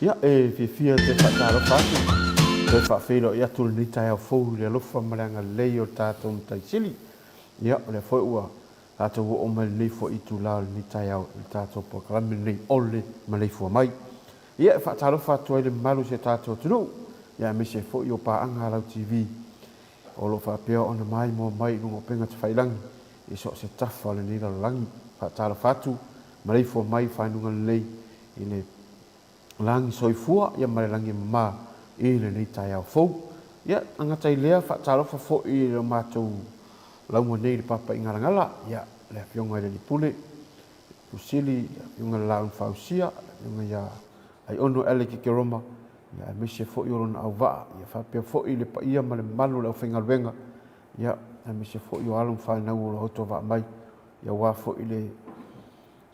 Ia, e fiafia e toe faatalofa atu, toe faafeiloai atu lenei taeao fou i le alofa ma le agalelei o le tatou Matai Sili. Ia, o lea foi ua tatou oo mai lenei foi itula o lenei taeao i le tatou polokalame lenei o le Maleifua Mai. Ia, e faatalofa atu ai i le mamalu o si o tatou atunuu, ia aemaise ai foi o paaga a Lau TV o lo o faapea ona maimoa mai i luga o upega tafailagi i so o se tafa o lenei lalolagi. Faatalofa atu, maleifua mai i faainuga lelei i le lagi soifua ia ma le lagi e mama i lenei taeao fou. Ia, e gata i lea, faatalofa foi i lo matou lauga nei i le Papaigalagala, ia, le Afioga i le Alii Pule, Lusili, le Afioga i le Laau na Fausia, le Afioga ia Aiono Alec Ekeroma, ia, aemaise foi o lona auvaa, ia faapea foi le paia ma le mamalu o le aufaigaluega, ia, aemaise foi o alo ma fanau o lo o autovaa mai, ia aua foi le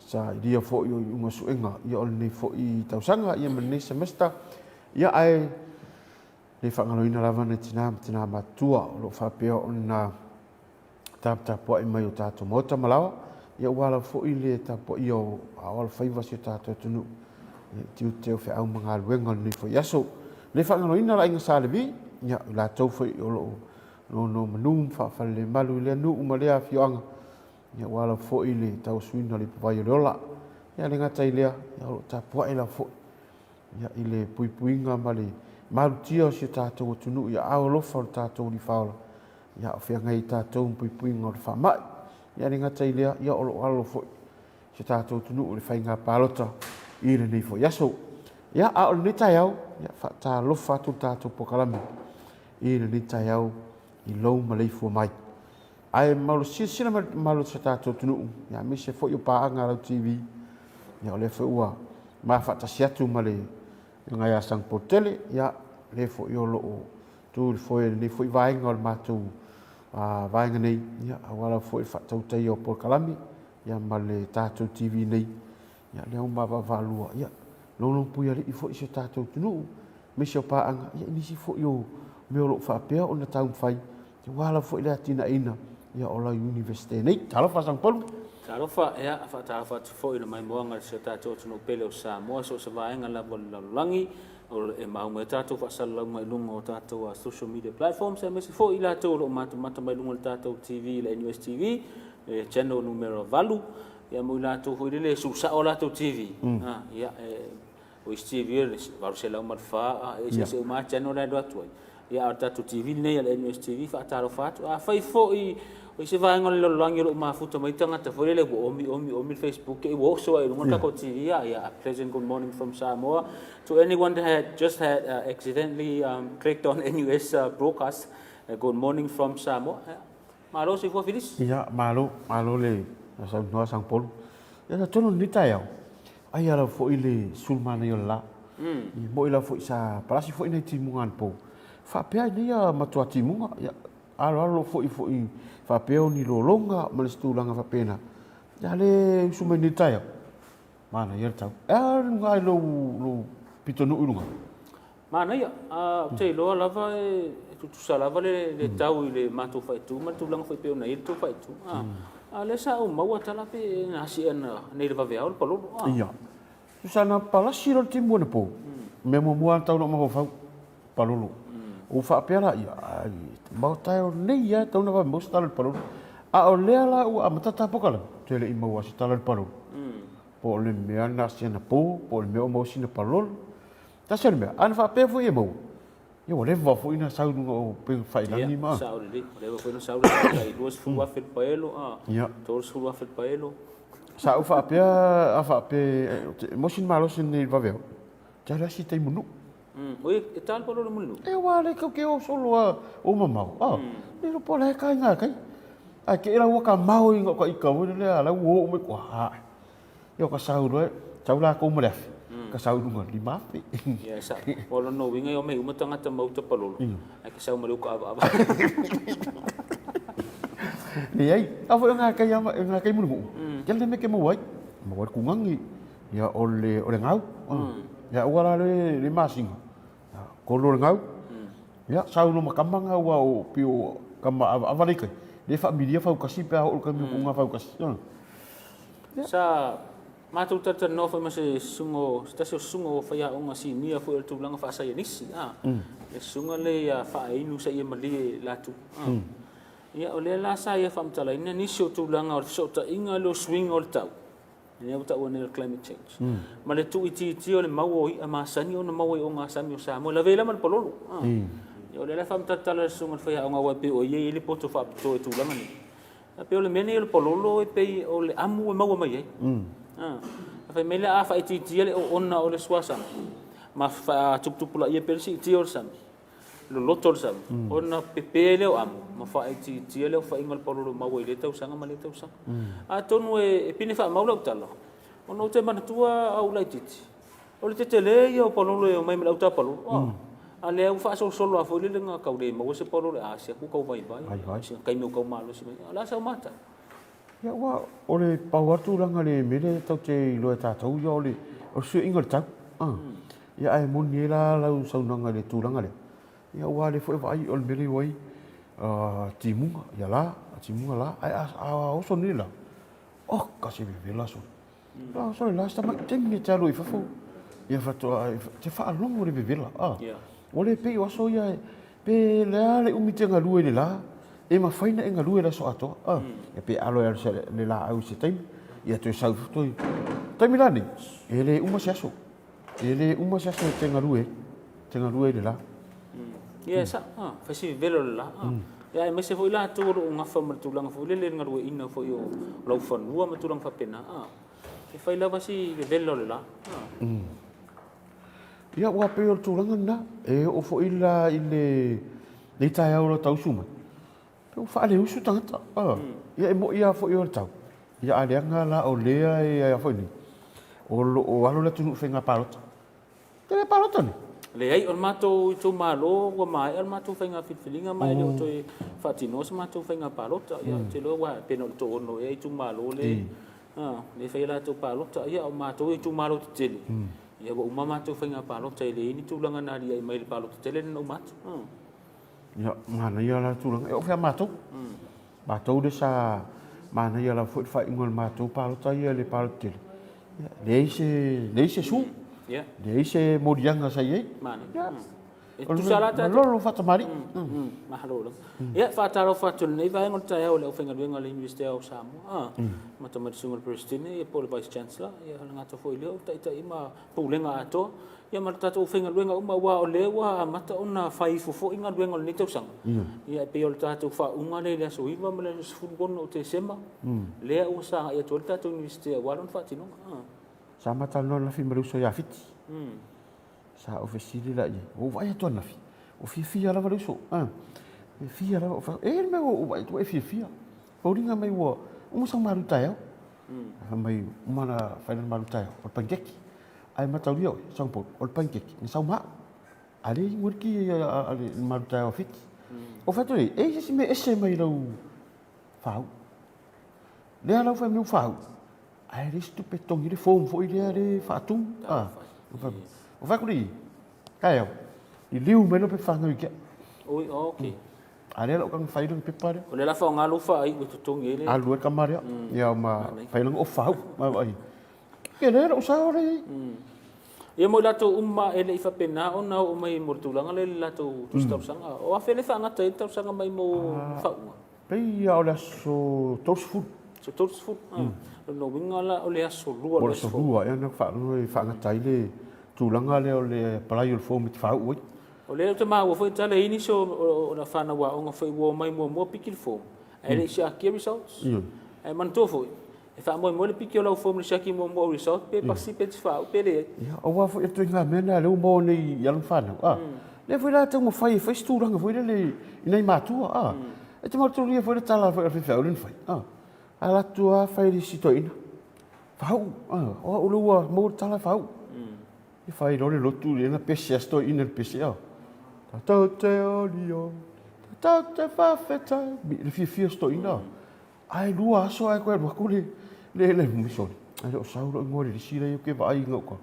sailia foi o iuga suega ia o lenei foi tausaga ia ma lenei semester. Ia ae le faagaloina lava nai tina ma tina matutua o lo o faapea ona taputapuai mai o tatou maota ma laoa, ia ua ala foi le tapuaia o ao alofaiva si o tatou atunuu i tiute o feau ma galuega o lenei foi aso. Le faagaloina le aiga Sa Levi, ia i latou foi o lo o nonomanu ma faafalelemalu i lea nuu ma lea afioaga, ia ua ala foi le tauasuina o le ipuvai o le ola. Ia le gata i lea, ia o lo o tapuai lava foi ia, i le puipuiga ma le malutia o si o tatou atunuu i aao alofa o le tatou Alii Faaola, ia o feagai ai tatou ma puipuiga o le faamai. Ia le gata i lea, ia o lo o alo foi si o tatou atunuu i le faiga palota i lenei foi aso. Ia, a o lenei taeao, ia faatalofa atu le tatou polokalame i lenei taeao i lou maleifua mai. Ae malo silasila mai le mamalu o si o tatou atunuu, ia aemaise foi o paaga a lau TV, ia o lea foi ua ma faatasi atu ma le Afioga ia Sagapolutele, ia lea foi o lo o tu i le foe i lenei foi vaega o le matou vaega nei, ia aua lava foi le faatautaia o polokalame, ia ma le tatou TV nei, ia lea ua ma vaavaalua, ia lolopuialii foi si o tatou atunuu, aemaise o paaga, ia i nisi foi o mea o lo o faapea ona taumafai, aua lava foi le atinaeina ia o lau Iunivesite nei. Talofa Sagapolu. Talofa, ia, faatalofa atu foi i le maimoaga i si o tatou atunuu pele o Samoa, so o se vaega lava o le lalolagi, o e mau mai tatou faasalalauga i luga o tatou social media platforms, aemaise foi i latou o lo o matamata mai luga o le tatou TV, le NUS TV, le channel numera 8, ia mo i latou foi lele e susao a latou TV, ia, e, O isi TV o le 804, e eseese uma lava channel la e alu atu ai. Ia, a o le tatou TV lenei a le NUS TV, faatalofa atu. Afai foi o isi vaega o le lalolagi o lo o mafuta mai tagata foi lele ua omi, omi, omi le Facebook, ua oso ai i luga le tatou TV, ia, a pleasant good morning from Samoa to anyone that had just had accidentally clicked on NUS broadcast, good morning from Samoa. Ia, malo soifua Filis. Ia, malo, malo le saunoa Sagapolu. Ia, talitonu i lenei taeao, Aia lava foi le sulu manaia o le la. I moi lava foi sa palasi foi nai timuga anapo. Faapea ai nei a matua timuga, ia aloalo foi foi faapea o ni lologa ma le isi tulaga faapena. Ia le usu mai nei taeao. Manaia le tau. E a luga ai lou lou pitonuu i luga? Manaia. Ou te iloa lava e tutusa lava le tau i le matou faaitu ma le tulaga foi pei ona i ai le tou faaitu. A o lea sa ou maua tala pe na asi ea nei le vaveao le palolo. Ia. Tusa na palasi loa le timu anapo, mea muamua lava na tau na ou mafaufau, palolo. Ou faapea la, ia, ai, maota e o nei lava e tatau ona vave maua se tala i le palolo. A o lea la ua amata tapokalame, toe le i maua se tala i le palolo. Po o le mea na asi anapo, po o le mea ua maua sina palolo. Tasi o le mea, ana faapea foi e maua, ia ua leva foi na sau i luga o upega failagi ma. Ia, sao lelei. Ua leva foi na sau le tai 20,000 le paelo, a, 30,000 le paelo. Sa ou faapea, a faapea, e maua sina malosi nei i le vaveao, te alu asi i tai munuu. Oi, e ta le palolo i Mulinuu? E aua le kau ke o solo a o mamao, a, le iloa po o le a e kai ngā kai. Ae ke ela ua ka mao i ngā ka ika foi lea, la ua oo mai koa, a. Ia o ka sau loa, sau lakou ma le afe, ka sau i luga, 5,000. Ia, sa, o lona uiga e omai uma tagata ma uta palolo, ae ke sau ma le uka avaava. Leai, a foi o ngā kai, ngā kai mulimuu, kela le mea ke maua ai, maua ai le kugagi, ia o le, o le gau. Ia aua la le, le masina, kolo le gau, ia sau loa ma kama nga ua o pio kama avaava le kai, le faamilia faukasi pe a oo le kami o kuga faukasi. Sa Matou talatalanoa foi ma se susuga o, se tasi o susuga o faiaoga sinia foi o le tulaga faasaienisi, a, le susuga lea ia Faainu Seia Malie Latu, a. Ia, o lea la sa ia faamatalaina nisi o tulaga o le fesootaiga lea o suiga o le tau, lea ua taua nei o le climate change, ma le tuuitiitia o le mau o i'a masani ona maua i ogasami o Samoa, e lavea ai la ma le palolo. A. Ia, o lea la e faamatalatala e le susuga i le faiaoga aua e pei o ia e i ai le poto faapitoa i tulaga nei. E pei o le mea lenei o le palolo e pei o le amu e maua mai ai. A fai mai la a faaitiitia le oona o le suasami ma faatuputupulaia pea le siitia o le sami, loloto o le sami, ona pepe ai lea o amu ma faaitiitia le aofaiga o le palolo maua i lea tausaga ma lea tausaga. Atonu e pine faamau lau tala, ona ou te manatua au laitiiti, O le tetele ia o palolo e omai ma le autapalolo, a lea ua faasolosolo lava foi lele na tau le maua se palolo e asi atu tau vaivai, sina taimi o tau malosi mai. O le a sau matau? Ia aua o le pau lava le tulaga i le mea lea tatou te iloa e tatou ia o le fesuiaiga o le tau. Ia ae moni ai la lau saunoaga i le tulaga lea, ia aua o lea foi e vaai o le mea lea ua i ai timuga ia la, timuga la, ae a oso nei la, oka se vevela sole. Ah, sorry, last time I taimi e te alu i fafo, ia faatoa, te faalogo le vevela. Ah, ua le pei o aso ia, pe le a le umi te galue i le la, e mafai na e galue le aso atoa. Ah, ia pe alo e alu se le laau i se taimi, ia toe sau ifo toe. Taimi la nei, e le uma se aso. E le uma se aso e te galue, te galue i le la. Ia, sa, ah, fai si vevela o le la. Ah. Ia, aemaise foi latou o lo o gafa ma le tulaga foi lele i le galueaiina foi o laufanua ma tulaga faapena. Ah, e fai lava si vevela o le la. Ah. Ia, ua pei o le tulaga lena. E oo foi la i le nei taeao o lo tausu mai, pe ua faaleusu tagata. Ah. Ia, e moni lava foi o le tau. Ia, a leaga la o lea e a foi nei, o lo o alo le atunuu i faiga palota. Te le palota nei? Leai, o le matou itumalo ua maea le matou faiga filifiliga ma e le o toe faatinoa se matou faiga palota. Ia, ou te iloa ua pe na o le toaono ea itumalo le e fai a latou palota. Ia, o matou e itumalo tetele, ia ua uma matou faiga palota, e leai ni tulaga na aliae mai i le palota tele lea na uma atu. Ia, manaia la le tulaga. E oo foi ia matou. Matou lea sa manaia lava foi le faaiuga o le matou palota ia i le palota tele. Ia, leai se, leai se su. Yeah. Leai se moliaga sa i ai. Manaia. Ia. E tusa la tatou. Malolo faatamalii. Mahalo lava. Ia, faatalofa atu i lenei vaega o le taeao i le aufaigaluega a le Iunivesite o Samoa, amata mai i le Susuga i le Peresetene ia po o le Vice Chancellor, ia le gata foi lea o taitai ma Pulega atoa, ia ma le tatou aufaigaluega uma, aua o lea ua amata ona fai ifo foi galuega o lenei tausaga. Ia e pei o le tatou faauuga lea i le aso 9 ma le aso 16 o Tesema, lea ua sagai atu ai le tatou Iunivesite aua lona faatinoga. Sa ma talanoa ananafi ma le uso ia Fiti. Sa ou fesili la i ai, ua ou vaai atu ananafi, ua fiafia lava le uso. Fiafia lava, e i ai le mea ua ou vaai atu ua e fiafia. Foliga mai ua uma sau malu taeao. Fai mai uma na fai lana malu taeao, o le panikeke. Ae mataulia oe, Saupolu, o le panikeke, na sau ma au. A le inu ai le ki a le malu taeao a Fiti. O fai atu ai, e i ai se isi mea ese mai lau fāu. Lea lau fai mai ua fāu, ae leai se tupe e totogi ai le form foi lea le faatu. O fai atu le i, taeao, liliu mai loa pe fanau i ke au. Oi, okay. A lea lau kanga fai lana pepa lea. O lea la faaaoga lou faaiu e totogi ai le. Alu ai tama lea. Ia ma fai lana ofa au. Ma vaai. Ke lea lou sao lea i. Ia mo i latou uma e le i faapena ona oo mai mo le tulaga lea i le latou tusi talosaga. O afe le faagata ai le talosaga mai mo faauuga? Pei lava o le aso 30. Aso 30. O lona uiga la o le aso 2 o le aso 2 ea na faalogo e faagata ai le tulaga lea o le apply o le form e te faauu ai. O lea ou te maua foi tala e i ai nisi o na fanau aoga foi ua omai muamua piki le form ae le i siakia results. Ae manatua foi, e faamoemoe le piki o lau form i le siaki muamua o result pe pasi pe te faauu pe leai. Ia, aua foi e ituaiga mea na lea ua maua nei i alo ma fanau, a. Lea foi la e taumafai e fai se tulaga foi lele i nai matua, a. E te manatua foi le tala foi a le faifeau lea na fai, a. Alu atu lava fai le isi toeaina, faauu, a. O au lea ua maua le tala e faauu. E fai loa le lotu lea na pese a si toeaina i le pese a. Tatou te olioli, tatou te faafetai. Le fiafia o si toeaina. Ae lua aso ae toe alu atu le le le misoni. Ae le o sau lou igoa i le lisi lea ou te vaai i gauta.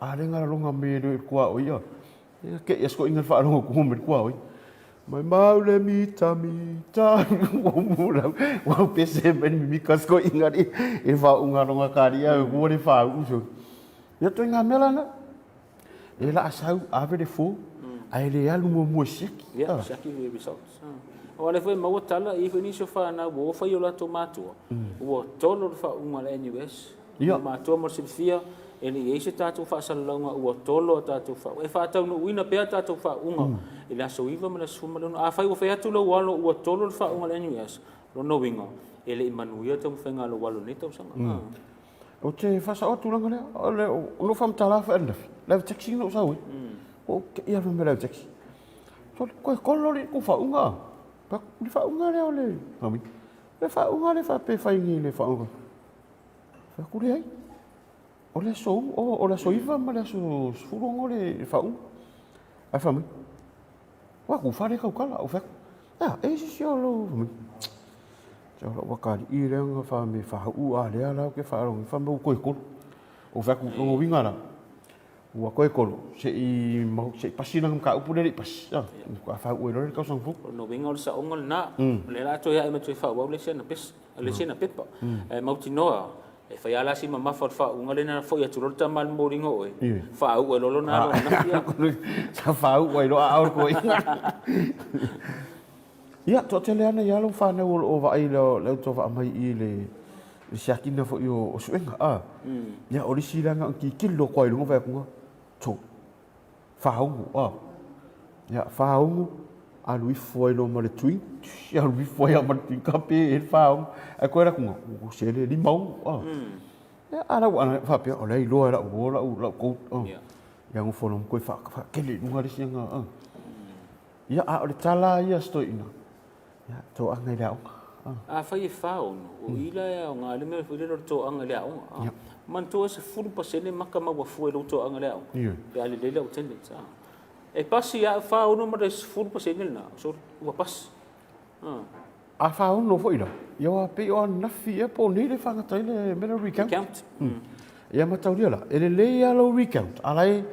A lea na laloga mai e le tuaoi a. Ia te i a si toeaina i le faalogo atu mai le tuaoi. Maimau le mitamita ua pese mai le mimika o si toeaina alii i le faauuga o lona kalia ua le faauu soo. Ia ituaiga mea la na. E laa sau ave le form ae le alu muamua e siaki. Ia, siaki le results. Aua o lea foi e maua tala, e i ai foi nisi o fanau ua o fai i o latou matua, ua tolo le faauuga a le NUS. Ia. Matua mo le silafia, e le i i ai se tatou faasalalauga ua tolo a tatou faauuga. E faataunuuina pea a tatou faauuga i le aso 9 ma le aso 16. Afai ua fai atu lou alo ua tolo le faauuga a le NUS, o lona uiga, e le i manuia le taumafaiga a lou alo i lenei tausaga. Ou te faasaoa le tulaga lea. O le, na ou faamatala foi ananafi, le ave taxi na ou sau ai. Ua ou te i lava ma le ave taxi. Sole, koe kolo le kou faauuga. Le faauuga lea o le, le faauuga lea faapea e fai nei le faauuga. Fai atu, leai. O le aso, o le aso 9 ma le aso 16 le faauuga. Ae fai mai, ua tufa le tautala. Ou fai atu, a, e se isi o lou, fai mai, se o lau atalii lea na fai mai e faauu a lea la ou te faalogo fai mai ua toe tolu. Ou fai atu, lona uiga la, ua toe tolu, se i pasi lana mataupu lea e le i pasi, a, faatoa faauu ai loa lea i le tausaga fou. O lona uiga o le saoga lena, o lea o le a toe ae ma toe faaauau le isi ana pesa. le isi ana pepa. Ae mautinoa, e fai lava la si mamafa o le faauuga lea na foi atu loa le tama i le momoliga o oe, faauu ai loa lona alo ananafi. Sa faauu ai loa aao le toeaina. Ia, toatele lava nai alo ma fanau o lo o vaai i le autovaa mai i le siakiina foi o suega. Ia, o le isi lea na ona tilotilo atu lava i luga vaai atu, tso, 46, a. Ia, 46, alu ifo ai loa ma le twin, alu ifo ai lava ma le twin, ka pe e le 46. Ae toe alu atu, ua sele, 56, a. Ia, a la ua faapea, o la e iloa e lau uo lau, lau code, a. Ia, nofo loa ma toe faatele i luga le isi aga, a. Ia, a o le tala lava ia a si toeaina, Ia, toaga i le aoga. Afai e 46, o i la e aoga ai le mea foi lele o le toaga i le aoga. Ia. Manatua e 10% maka maua fua i lou toaga i le aoga. Ioe. Pe a lelei lau attendance. E pasi lava 46 ma le 10% lena, sorry, ua pasi. A 46 foi la, ia aua pei o ananafi ea po o nei le faagata ai le mea lea o le recount. Recount. Ia mataulia la, e lelei lava lau recount, a la e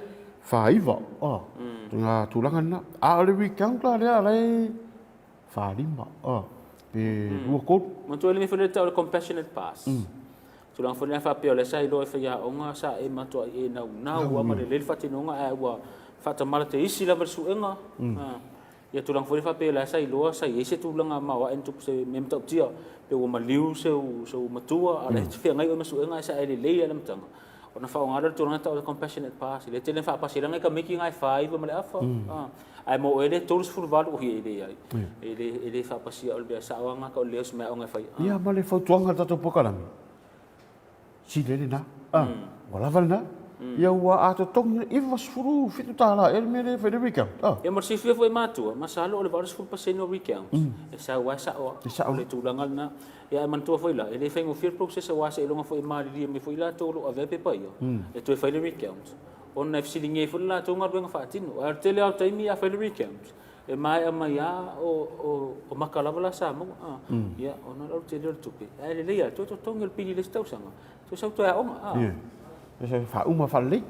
49, ngā tulaga lena. A o le recount la lea a la e 45, pe 23. Manatua le mea foi lea e tau o le compassionate pass. Tulaga foi lea faapea o lea sa iloa e faiaoga sa e matuai e naunau lava ma lelei le faatinoga ae ua faatamala te isi lava le suega. Ia tulaga foi lea faapea o lea sa iloa sa i ai se tulaga maoae na tupu se mea matautia pe ua maliu sou matua a o lea e feagai oe ma suega ae sa e lelei lava i le amataga. Ona faaaoga lea o le tulaga lea e tau o le compassionate pass, lea e tele ina faapasi ai leaga e tamaiti na e 49 ma le afa, ae mo oe lea e 38, oi e leai, e le faapasia o le mea sao lava lena o le leai o se mea aoga e fai. Ia ma le fautuaga a le tatou polokalame, sili ai lena, ua lava lena. Ia ua a totogi le $97 ea le mea lea e fai le recount. Ia mo le silafia foi e matua, masalo o le 80% o recounts e sau lava e sao lava. E sao. O le tulaga lena. Ia ae manatua foi la, e le faigofie le process aua seiloga foi e malilie mai foi i latou o lo o avea pepa ia, e toe fai le recount, ona e fesiligia ai foi le latou galuega faatino. Ae o le tele lava o taimi a fai le recount, e maea mai lava o maka lava la sa maua. Ia, ona o le tele o le tupe, ae lelei lava, toe totogi o le pili i le isi tausaga, toe sau toe aoga. Ioe, e faauma faalelei.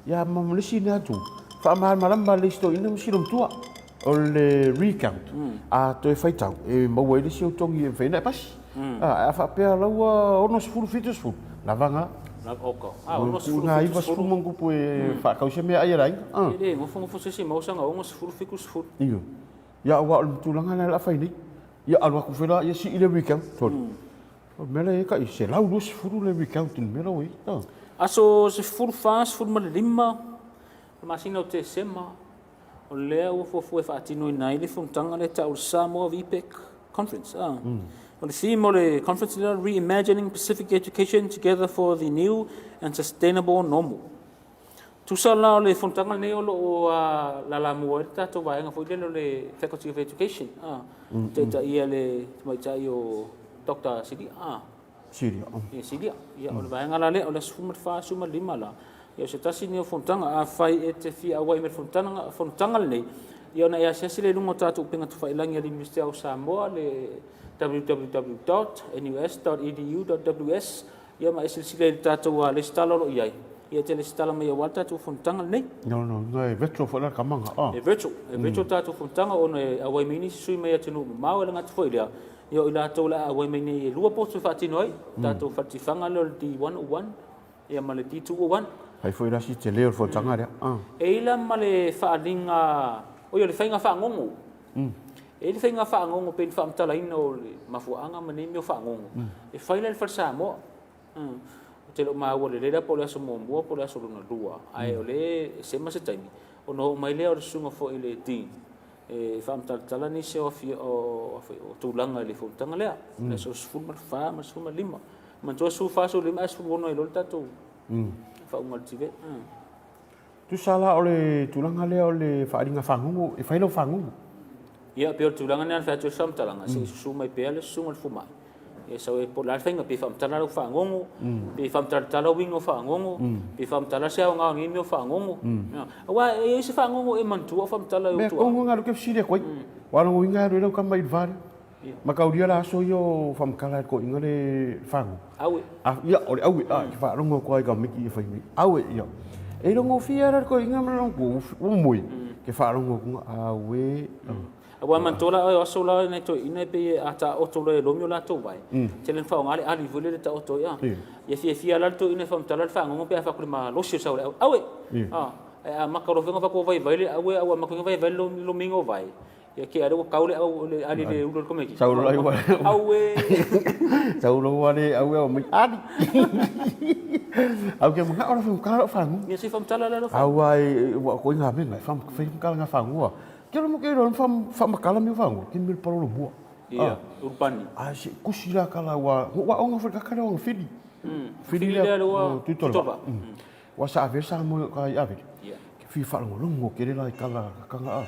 Ia ma le isi lea itu, faamalamalama lelei i si toeaina ma si loomatua. O le recount, a toe faitau, e maua ai le isi ou togi e mafai ona e pasi. Ae a faapea la ua 60, 70, lava na. Oka. A, 60, 70 ma ona tupu e faatau se meaai a le aiga. E le nofonofo se isi maua sana 60, 70. Ioe. Ia aua o le tulaga lena o le a fai nei. Ia alu atu foi la, ia sii le recount. Sorry. O le mea la e i ai tai 120 le recount i le mea la ua i ai. Aso 14, 15 o le masina o Tesema, O lea ua fuafua e faatinoina ai le fonotaga lea e tau o le Samoa VPEC Conference. O le theme o le conference lea, Reimagining Pacific Education Together for the New and Sustainable Normal. Tusa la o le fonotaga lenei o lo o lalamua ai le tatou vaega foi lele o le Faculty of Education, taitaia le tamaitai o Dr. Silia. Silia. Ia, Silia. Ia, o le vaega la lea, o le aso 14, 15 la. Ia, o se tasi lenei o fonotaga. Afai e te fia auai mai i le fonotaga, fonotaga lenei, ia ona e asiasi lea i luga o tatou upega tafailagi a le Iunivesite o Samoa, le www.nus.edu.ws, ia ma e silasila i le tatou lesitala o lo o i ai. Ia e te lesitala mai aua le tatou fonotaga lenei. No, no, no, e virtual foi la kamaga. Ah. E virtual, e virtual tatou fonotaga ona e auai mai nisi sui mai atunuu mamao e le gata foi i lea. Ia o i latou o le a auai mai nei e lua potu e faatino ai, tatou faletifaga lea o le D101 ia ma le D201. Fai foi la si tele o le fonotaga lea. Ah. E i la ma le faaaliga, oi o le faiga fagogo. E i ai le faiga fagogo pei ona faamatalaina o le mafuaaga ma nei mea o fagogo. E fai la i le Fale Samoa. Ou te le o maua lelei la po o le aso muamua po o le aso lona lua, ae o lea e sema se taimi, ona oo mai lea o le susuga foi i le Dean e faamatalatala nisi o o tulaga i le fonotaga lea, le aso 14 ma le 15. Manatua 14, 15 ae 16 ai loa le tatou faauga o le TVET. Tusa la o le tulaga lea o le faaaliga fagogo, e fai lau fagogo? Ia, pei o le tulaga lena na fai atu ai le faamatalaga, se i susu mai pea le susuga i le fomai, ia sau e, po o le a le faiga, pe faamatala lau fagogo, pe faamatalatala uiga o fagogo, pe faamatala se aoga o nei mea o fagogo. Aua e i ai se fagogo e manatua o faamatala i ou tua. Mea tonu lena o lea ou te fesili atu ai. Aua o lona uiga e alu ai lau tama i le va lea. Mataulia la aso ia o faamatala e le toeaina le fagu. Aue. Ia, o le aue, a, e te faalogo atu lava i tamaiti ia fai mai, aue, ia. E iloa-gofie lava la le toeaina ma lona tu, ua moe, te faalogo atu, aue. Aua manatua la o aso la nai toeaina e pei a taoto loa e lomi o latou vae, tele ina faaaoga le ali foi lele e taoto ai, a. Ia fiafia la le toeaina e faamatala le fagogo pe a fai atu i le malosi o le sau o le aue, aue! Ae a amata loa foi ona fai atu ua vaivai le aue a ua amata foi ona vaivai le lomiga o vae, Ia kea lea ua kau le au le ali le ulu o le komeki. Sau loa ua. Aue. Sau loa ua le aue o mai ali. Au ke manga ora fam kala fangu. Ia si fam tala la fangu. Au ai ua ko inga me ngai fam fam kala nga fangu. Ke lo mo ke lo fam fam kala mi fangu ke mi palo lo mua. Ia, urbani. A si kusi la kala ua ua onga fo ka kala onga fili. Fili le ua tutolva. Ua sa ave sa mo ka i ave. Ke fi whaalongolongo ke rela i kala kanga a.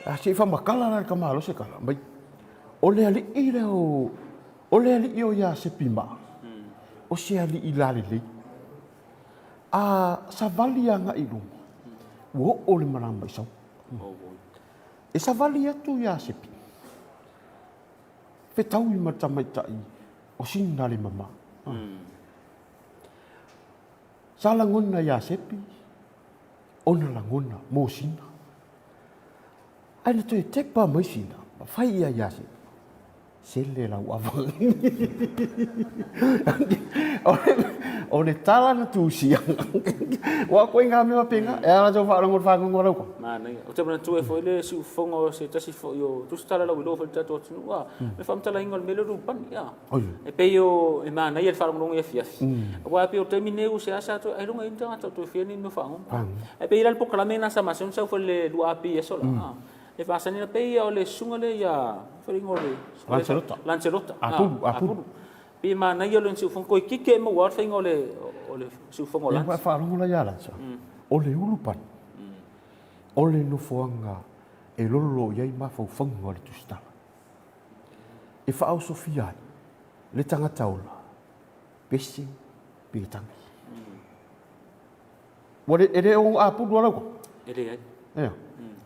A se i whamakala la ka malo se kala. Mai, o le ali'i lea o, o le ali'i o ia se pima. O se ali'i la lelei. A savali aga i luga, ua oo le malama i sau. E savali atu ia Sepi. Fetaui ma le tamaitai o sina le mama. Sa lagona iā Sepi ona lagona mō Sina. Ae na toe tepa mai Sina ma fai ia iā Sepi, Sele lau ava. O le tala na tusia. Ua koe ngā mea penga, e ala tau whaarongo le whangongo rau koe. Manaia. Ou te manatua foi le siufofoga o se tasi foi o tusitala lauiloa foi le tatou atunuu, a, le faamatalaina o le mea lea o le ulupani, a. E pei o e manaia le faalogologo i afiafi. Aua e pei o le taimi nei ua seasea toe ailoga i ai ni tagata o toe fia ni mea fagogo. Ae pei la le polokalame lena sa masani ona sau foi le 2AP i aso la. E masani ona pei o le susuga lea ia foi le igoa o le Lancelota. Lancelota. Apulu, Apulu. Pei e manaia le siufofoga toeitiiti e maua lava le faiga o le o le siufofoga o Lance. Ia faalogo la ia Lance. O le ulu pani. O le nofoaga e lolo i ai mafaufauga o le tusitala. E faaosofia ai le tagata ola, pese pe tagi. Ua le, e le o apulu ala ua? E leai. Ea.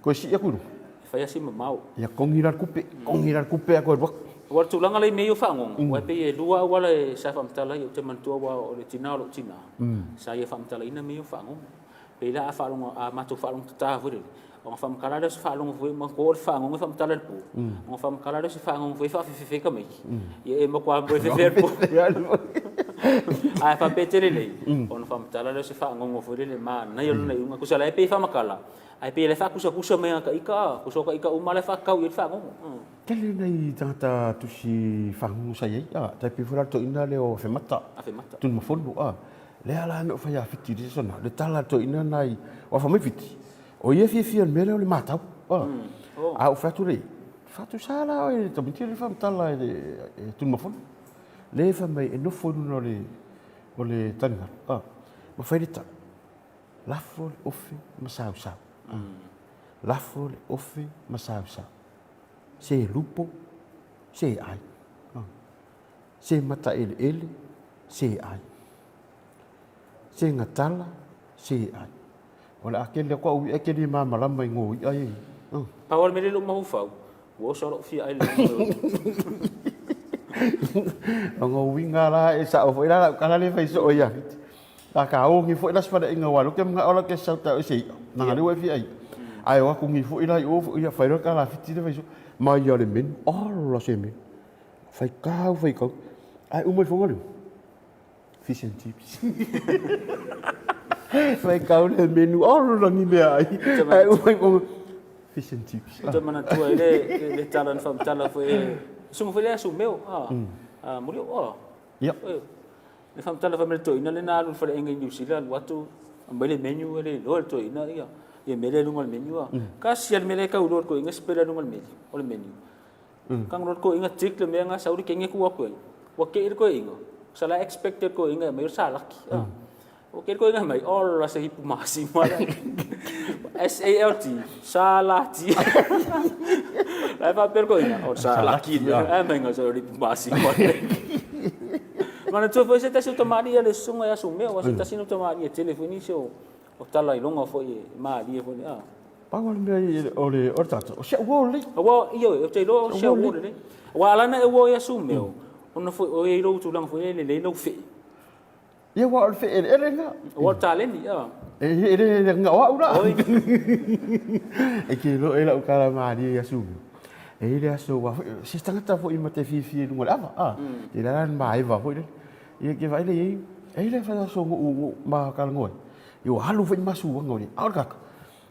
Koe sii aku i luga. E fai lava si mamao. Ia kongi la le kupe, kongi la le kupe a koe alu atu. Aua o le tulaga la i mea ia o fagogo, aua e pei e lua auala e sa faamatala ai, ou te manatua aua o le tina o lou tina, sa ia faamatalaina mea ia o fagogo. Pei la a faalogo, a matou faalogo tata foi lele, ona faamatala lea o se faalogo foi, manatua o le fagogo e faamatala i le po, ona faamatala lea o se fagogo foi e faafefefe ai tamaiti, ia e matua moe fefe lava i le po. Ae faapea e tele lelei, ona faamatala lea o se fagogo foi lele e manaia lona iuga. Tusa la e pei e faamatala, ae pei o la e faakusakusa mai lana ita, tusa o ita uma la e faatatau i ai le fagogo. Tele nai tagata tusi fagogo sa i ai, a, tai pei foi la le toeaina lea o Afemata. Afemata. Tunumafono, a. Lea la na ou fai ia Fiti i le isi aso na, le tala a le toeaina na i, aua fai mai Fiti, o ia e fiafia i le mea lea o le matau. A ou fai atu lea i ai, faatusa la oe i le tamaiti lea e faamatala e le Tunumafono. Lea e fai mai e nofo i luga o le taligalu, ma fai le tala, lafo le ofe ma sausau, lafo le ofe ma sausau, se lupo, se ai. Se mataeleele, se ai. Se gatala, se ai. O le a kele atu au i'a e ke le malamalama i ngō i'a e. Pau lava le mea lea i lou mafaufau, ua oso lou fia ai le O ngō uiga la e sao foi la lau tala lea e fai soo ia Fiti. A ka o ngi foi la se faleaiga aua o lea ou te manao la ou te sau taeao i se i'a, leaga o lea ua e fia ai i'a. Ae o atu nei foi la i o ia fai loa le kalafiti lea fai soo, mai lava le menu, ola se menu. Faitau, faitau, ae uma ifoga le fish and chips. Faitau le menu, ola ni meaai, ae uma ifoga fish and chips. Ou te manatua ai le tala na faamatala foi e susuga foi lea Sumeo, a Molioo, Ia. Le faamatala fai mai le toeaina lea na alu i le faleaiga i Niu Sila alu atu aumai le menu e le iloa e le toeaina ia ia mea lea i luga o le menu a. Tasi lava le mea la e tau iloa e le toeaina sipela i luga o le menu. Tago loa le toeaina tick le mea lena sau le teine tuu atu i ai. Ua tei le toeaina, sa la expect e le toeaina e aumai o le salaki a. Ua tei le toeaina fai mai, ola se hipu masima le S-A-L-T, salati. La e faapea le toeaina, o le salaki lea. Ae fai mai, o le hipu masima lea. Manatua foi se tasi o tamalii a le susuga ia Sumeo, aua se tasi o tamalii e tele foi nisi o tala iloga foi e malie foi. Pau lava le mea o le tagata, o si au uo lelei. Aua, ioe, ou te iloa o si au uo lelei. Aua ala ona e uo ia Sumeo, ona foi o i lou tulaga foi lea e lelei lou fee. Ia aua o le feeleele lena. Aua o le taleni, a. E le na o au la. E te iloa e lau tala malie ia Sulu. E i le aso ua foi, se tagata foi ma te fiafia i luga o le ava, a. Te la la maeva foi lele. Ia ke vaai le i, e i le fai aso ngo'u ma talanoa ai. Ia ua alu foi ma suaga o le, a o le tagata,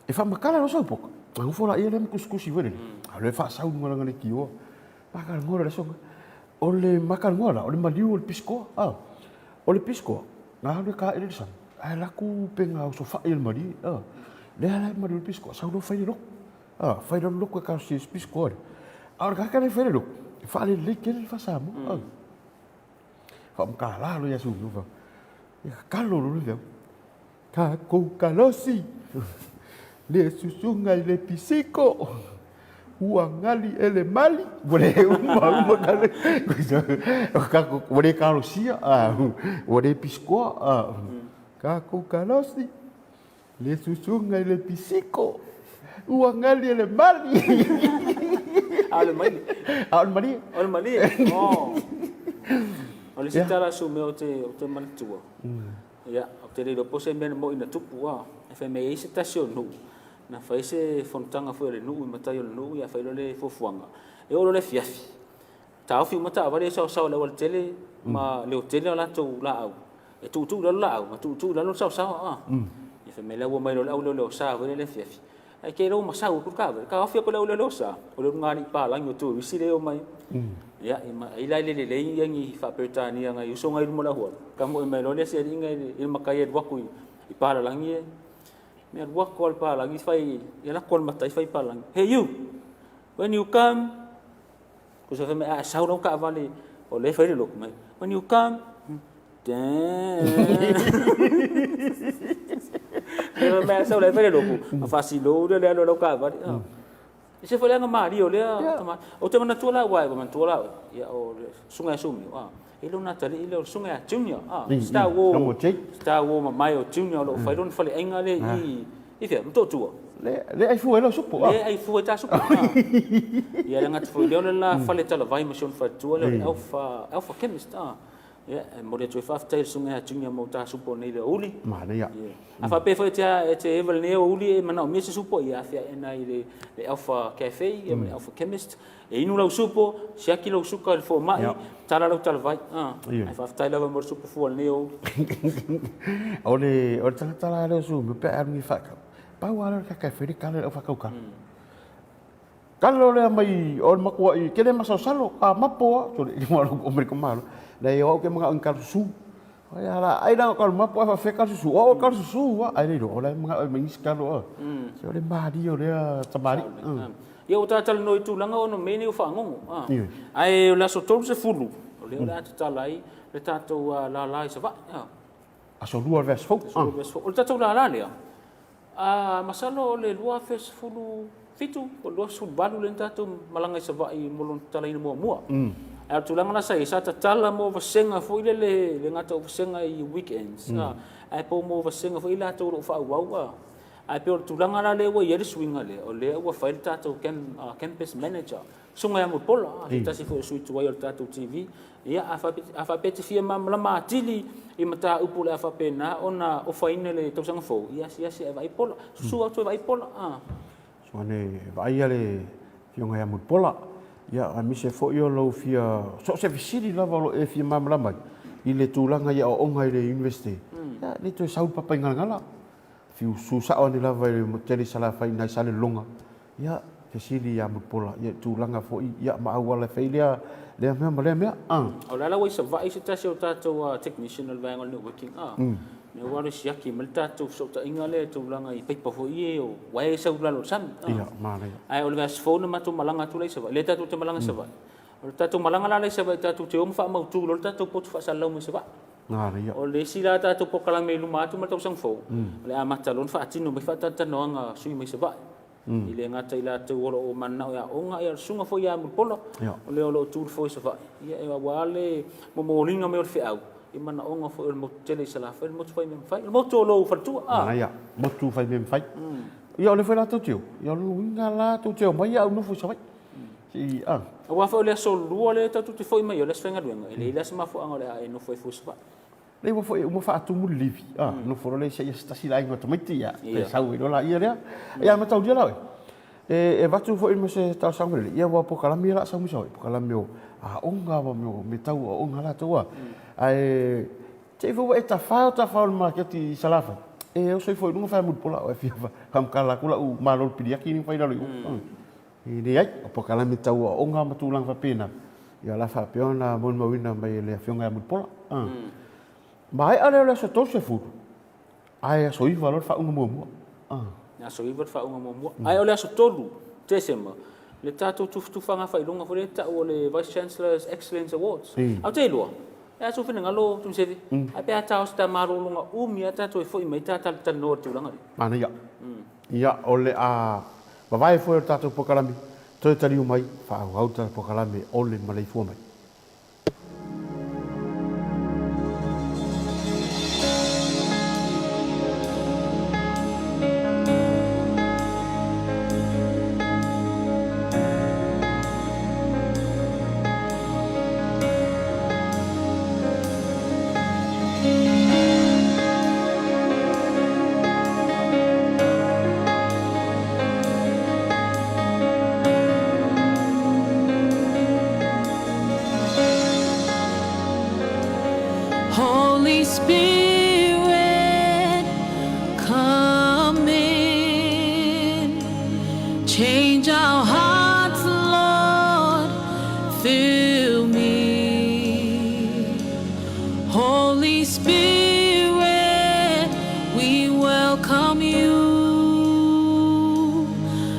e faamatala loa sau poka. A nofo laia lea ma tusitusi foi lele. A lea faasau i luga o lana leitioa. Ma talanoa loa i le aso lena. O le matalanoa la, o le maliu o le pisikoa. A, o le pisikoa, na alu e taele i le sami, ae alu atu upega osofai o le malie. A, lea la e maliu ai le pisikoa, sau loa fai le lotu. A, fai loa le lotu e talosia ai si pisikoa lea. A o le tagata lea e fai le lotu, e faalelelei tele le faa-Samoa. A, faamatala loa ia Sulu, ia tatalo loa le feau. Tatou kalosi le susuga i le pisiko ua gali e le mali ua le uma uma kale tatou ua le kalosia ua le pisikoa tatou kalosi le susuga i le pisiko ua gali e le mali. A o le malie. A o le malie. O le malie. Oh. O le isi tala a Sumeo ou te manatua. Ia, ou te le iloa po o se mea na moi na tupu, a. E fai mai e i ai se tasi o nuu, na fai se fonotaga foi a le nuu i matai o le nuu, ia fai loa le fuafuaga, e oo loa i le afiafi, taofi uma taavale ia saosaoa i le aualatele ma leotele a latou laau, e tuutuu i lalo laau ma tuutuu i lalo le saosaoa, a. Ia fai mai la ua omai loa le au leoleo sa foi lea i le afiafi, Ae te iloa ua masau atu le taavale, taofi atu le au leoleo sa, o le ulugalii palagi o turisi lea e omai. Ia, ai la e le lelei ia ni faa-Peretania nai uso nai luma o le ahualu, tamoe mai loa le asialiiga i le matai e alu atu i palalagi e, me alu atu lava le palalagi fai, e alu atu lava le matai fai i palalagi, hey you, when you come, tusa fai mai a e sau lau taavale o lea e fai le lotu mai, when you come, Damn. Mea sau lai fai le lotu, ma faasilou lea le alu a lau taavale. E se foi le aga malie o lea tama. Ou te manatua la aua e manatua la oe. Ia o le susuga ia Sumeo, a. E le o Natalii lea o le susuga ia Junior, a. Star War, Star War mamae o Junior o lo o fai lona faleaiga lea i i fea? Motootua. Le le ai fua ai lau supo, a. Le ai fua i ta supo, a. Ia le gata foi lea o le la fale talavai ma si ona faletua lea o le Alpha, Alpha Chemist, a. Ia, e momoli atu ai faafetai i le Susuga ia Junior mo ta supo nei le aoauli. Manaia. Ia. A faapea foi e te eva i lenei aoauli e manaomia se supo, ia afea ena i le Alpha Cafe ia ma le Alpha Chemist. E inu lau supo, siaki lau suka i le fomai, tala lau talavai. Ae faafetai lava mo le supo fua i lenei aoauli. O le tagata la lea o Sumeo pe a alu nei faatau, pau lava lea o le tagata e fai le tala i le au faatau tala. Kalo lea mai o le matua'i tele masalosalo a mapo a sole i malo o mai malo le o au ke manga ang kalo susu ai ala ai la kalo mapo ai fa kalo susu o kalo susu a ai le o la manga ai mangis kalo a se o le mali o lea tamali. Ia ua ta talanoa i tulaga ona o mea nei o fagogo a. Ae o le aso 30 o lea o le a tatala ai le tatou lala i Savaii a. Aso 2 o le vaiaso fou. Aso 2 o le vaiaso fou. O le tatou lala lea, A masalo o le 2017 po o le 2018 lea na tatou malaga i Savaii mo lona tatalaina muamua. Ae o le tulaga la sa i ai, sa tatala mo vasega foi lele, e le gata o vasega i weekends, ae po o mo vasega foi latou o lo o faaauau. Ae pei o le tulaga la lea ua i ai le suiga lea, o lea ua fai le tatou campus manager, Susuga ia Mulipola, se tasi foi o sui tuai o le tatou TV. Ia, a faapea e te fia malamalama atili i mataupu o le a faapena ona ofaina i le tausaga fou, ia asiasi ae vaai Pola. Susu atu e vaai Pola. Susu ane e vaai le Afioga ia Mulipola. Ia, aemaise foi o lou fia, so o se fesili lava o lo o e fia malamalama ai i le tulaga i aoaoga i le Iunivesite, ia, e le toe sau le papa i Galagala. Fiu su sao ane lava i le tele i Salafai i nai Salelologa, ia, fesili ia Mulipola, ia, i tulaga foi, ia, ma auala e fai lea, lea mea ma lea mea. O le ala ua i Savaii se tasi o tatou technician o le vaega o le networking, lea ua alu e siaki mai le tatou fesootaiga lea i tulaga i paipa foi ia o uaea e sau i lalo o le sami. Ia, manaia. Ae o le vaiaso fou na matou malaga atu la i Savaii, lea tatou te malaga i Savaii. O le tatou malaga la i Savaii tatou te o ma faamautu loa le tatou potu faasalalau mai Savaii. Manaia. O le isi la tatou polokalame i luma atu ma le tausaga fou, o le amata loa ona faatino mai faatalatalanoaga a sui mai Savaii. E le gata i latou o lo o mananao e aoga, a o le susuga foi ia Mulipola, o le o lo o tu i le foe i Savaii, ia aua le momoliga mai o le feau i manaoga foi o le motu tele i Salafai, le motu faimea mafai, le motu o lou faletua. Manaia, motu faimea mafai. Ia o lea foi la tou te o, ia o lona uiga la tou te omai a ou nofo i Savaii. Se i, Aua foi o le aso Lua lea tatou te foi mai ai, o le aso faigaluega, e leai la se mafuaaga o le a e nofo ai fua i Savaii. Lea ua foi uma faatumu le livi, nofo loa lea seia se tasi le aiga o tamaiti, ia, pe sau ai loa laia lea. Ia mataulia la oe, e avatu foi ma se talosaga foi lele, ia aua o polokalame ia o le a sau mai Savaii, polokalame o aoga ma mea o mea tau aoga latou a. Ae te i foi ua e tafao tafao i le maketi i Salafai, e oso ifo i luga faemulipola oe fia faamatala atu lau malo i le piliaki lea na fai i lalo i o. E leai, o polokalame tau aoaoga ma tulaga faapena, ia o le a faapea ona molimauina mai e le Afioga ia Mulipola. Maea lea o le aso 30, ae aso 9 loa le faauuga muamua. Aso 9 le faauuga muamua. Ae o le aso 3 Tesema, le tatou tufatufaga faailoga foi lea e tau o le Vice Chancellor's Excellence Awards. Ae ou te iloa, e a sou finagalo Tumuseve, ae pe a ta o se ta malologa umi lava tatou e foi mai ta talatalanoa i le tulaga lea. Manaia. Ia, o le a vavae foi o le tatou polokalame, toe taliu mai, faaauau le tatou polokalame o le maleifua mai. Holy Spirit, come in. Change our hearts, Lord, fill me. Holy Spirit, we welcome you.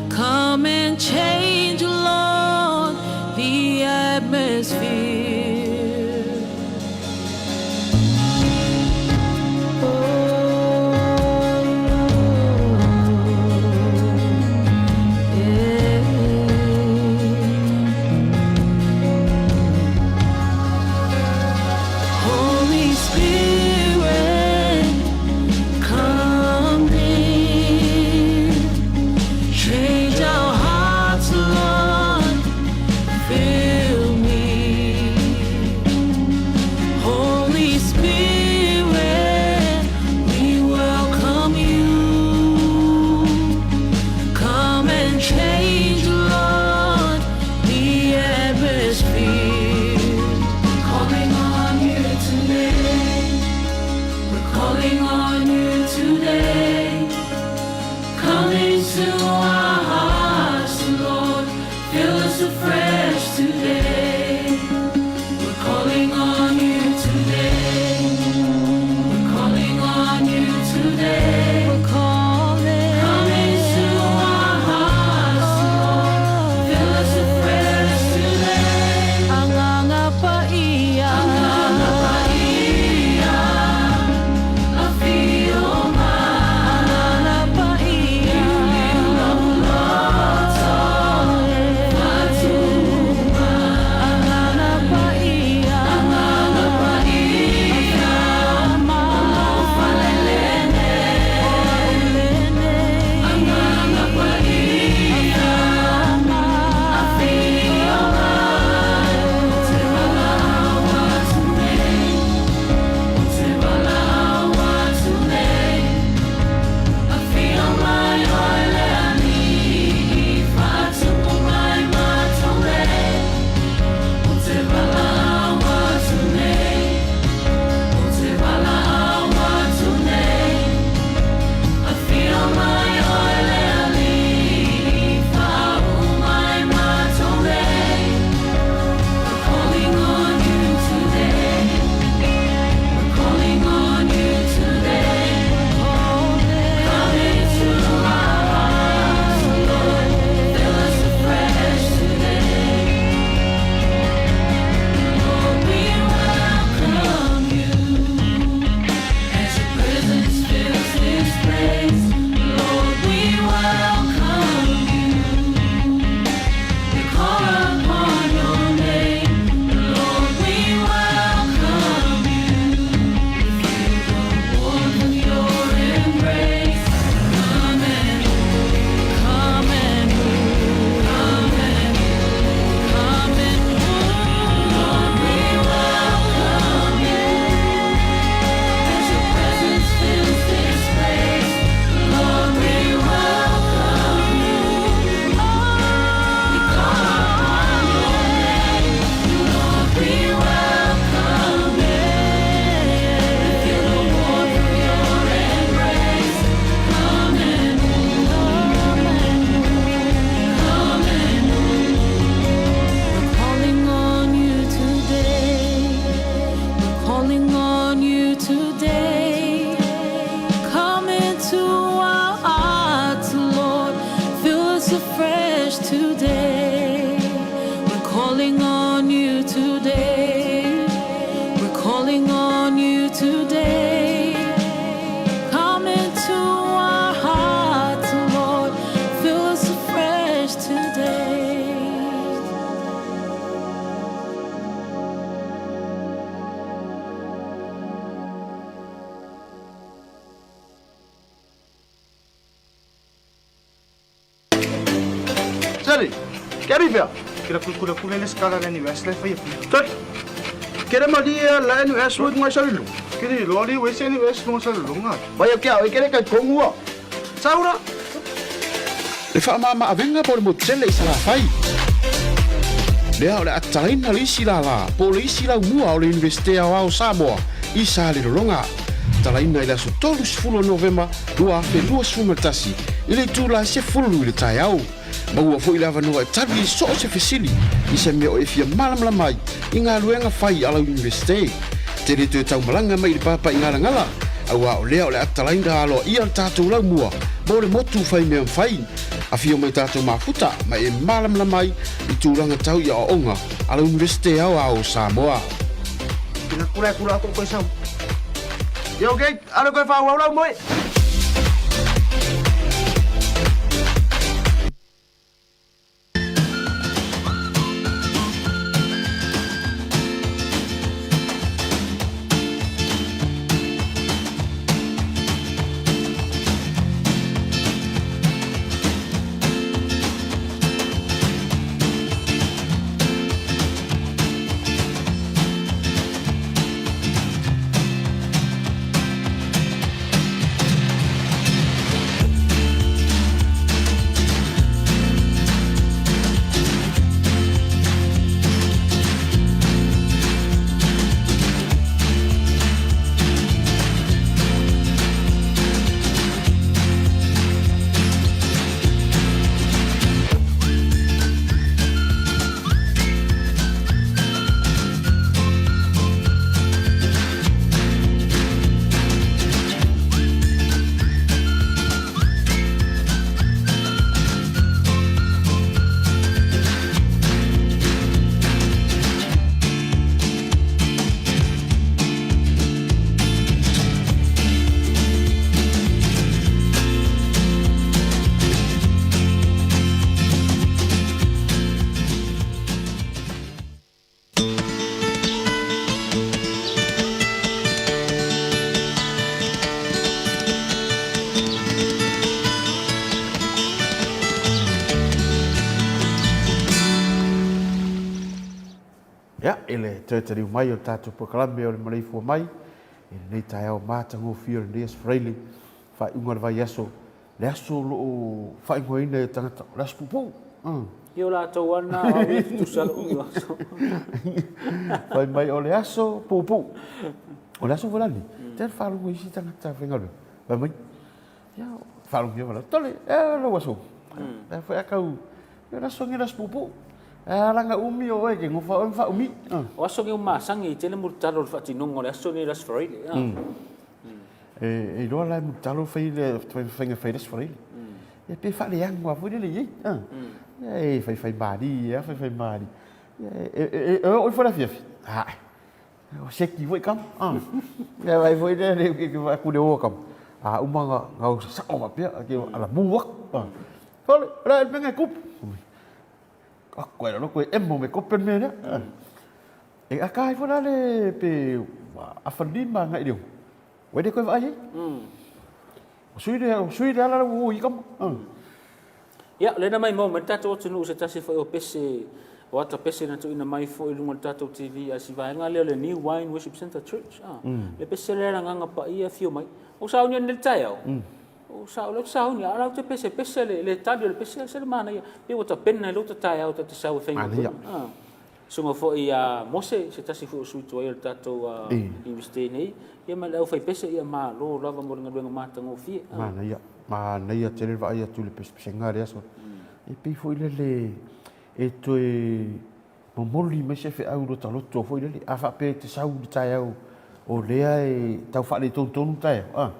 Come and change, Lord, the atmosphere. Holy Spirit, come in. Change our hearts, Lord, fill me. Holy Spirit, we welcome you. Come and change, Lord, the atmosphere. Calling on you today. We're calling on you today. Come into our hearts, Lord. Fill us afresh today. We're calling on you today. We're calling on you today. We're calling. Come into our hearts, Lord. Fill us afresh today. Agaga Paia. Agaga Paia. Ke alu i fea? Ke la kula kula le skala le NUS le fai pia. Tali. Ke le malie la NUS ua i sa le Ke le lo li we se NUS no sa le lunga. Vai ke au ke le kai kongu Saura. Le faamama-avega po o le motu tele i Salafai. Lea o le a tatalaina le isi lala po o le isi laumua o le Iunivesite Aoao o Samoa i Salelologa. Tatalaina i le aso 30 o Novema 2021 i le itula e 10 i le taeao. Maua foi le avanoa e tali i so o se fesili i se mea o e fia malamalama ai i galuega fai a lau Iunivesite. Tele toe taumalaga mai i le papaigalagala, auā o lea o le a tatalaina aloaia le tatou laumua mo le motu fai mea mafai. Afio mai tatou mafuta ma e malamalama ai i tulaga tau i aoaoga a le Iunivesite Aoao o Samoa. Ina kula e kula atu koe sau. Ia ok, alu koe whaauau lau moe. Ia, i le toe taliu mai o le tatou polokalame o le maleifua mai i lenei taeao matagofie o lenei Aso Faraile, faaiuga o le vaiaso, le aso o lo o faaigoaina e tagata, o le aso puupuu. Ia o latou lava lena, o au ia e tutusa lou umi o aso. Fai mai o le aso puupuu. O le aso foi la lenei, te alu faalogo i isi tagata faigaluega, fai mai, ia, faalogo ia ma tole, e lou aso. E foi a kau, ia le aso nei le aso puupuu. E alaga umi o oe ke ngofa oe ma faaumi. O aso nei o masani e tele mulitalo o le faatinoga o le aso nei le Aso Faraile. E iloa la e mulitalo fai le faiga fai le Aso Faraile. E pe faaleaga lava foi lele i ai. E faifai malie lava, faifai malie. E oo ifo le afiafi, ae, o seki foi kama. Ia vai foi lele ke ke vaai ku le oa kama. A uma nga nga sasao faapea, ke ala mu aku. Hole, o le mea e kupu. Koe lalo koe emo me kope le mea lea. E akā ifo la le pe afa lima agai i le 6. Ua le koe vaai ai. O sui le, o sui le ala la ua o i kama. Ia, lena mai mau mai le tatou atunuu se tasi foi o pese, o ata pese na tuuina mai foi i luga o le tatou TV a si vaega lea o le New Wine Worship Centre Church. Ah, Le pese lea le agaga paia afio mai. O sauni nei le taeao. O sao lea ou te sauni, a o la ou te pesepese le, le tali o le pese, se le manaia. Pei ua tapena i lou ta taeao ta te sau e fai Manaia. Ah. Susuga foi ia Mose, se tasi foi o sui tuai o le tatou Universite nei, ia ma le aufaipese, ia malo lava mo le galuega matagofie. Manaia, manaia tele le vaai atu i le pesepesega lea so. E pei foi lele e toe momoli mai se feau i lota loto foi lele, a faapea e te sau i le taeao o lea e tau faaletonu le taeao, a,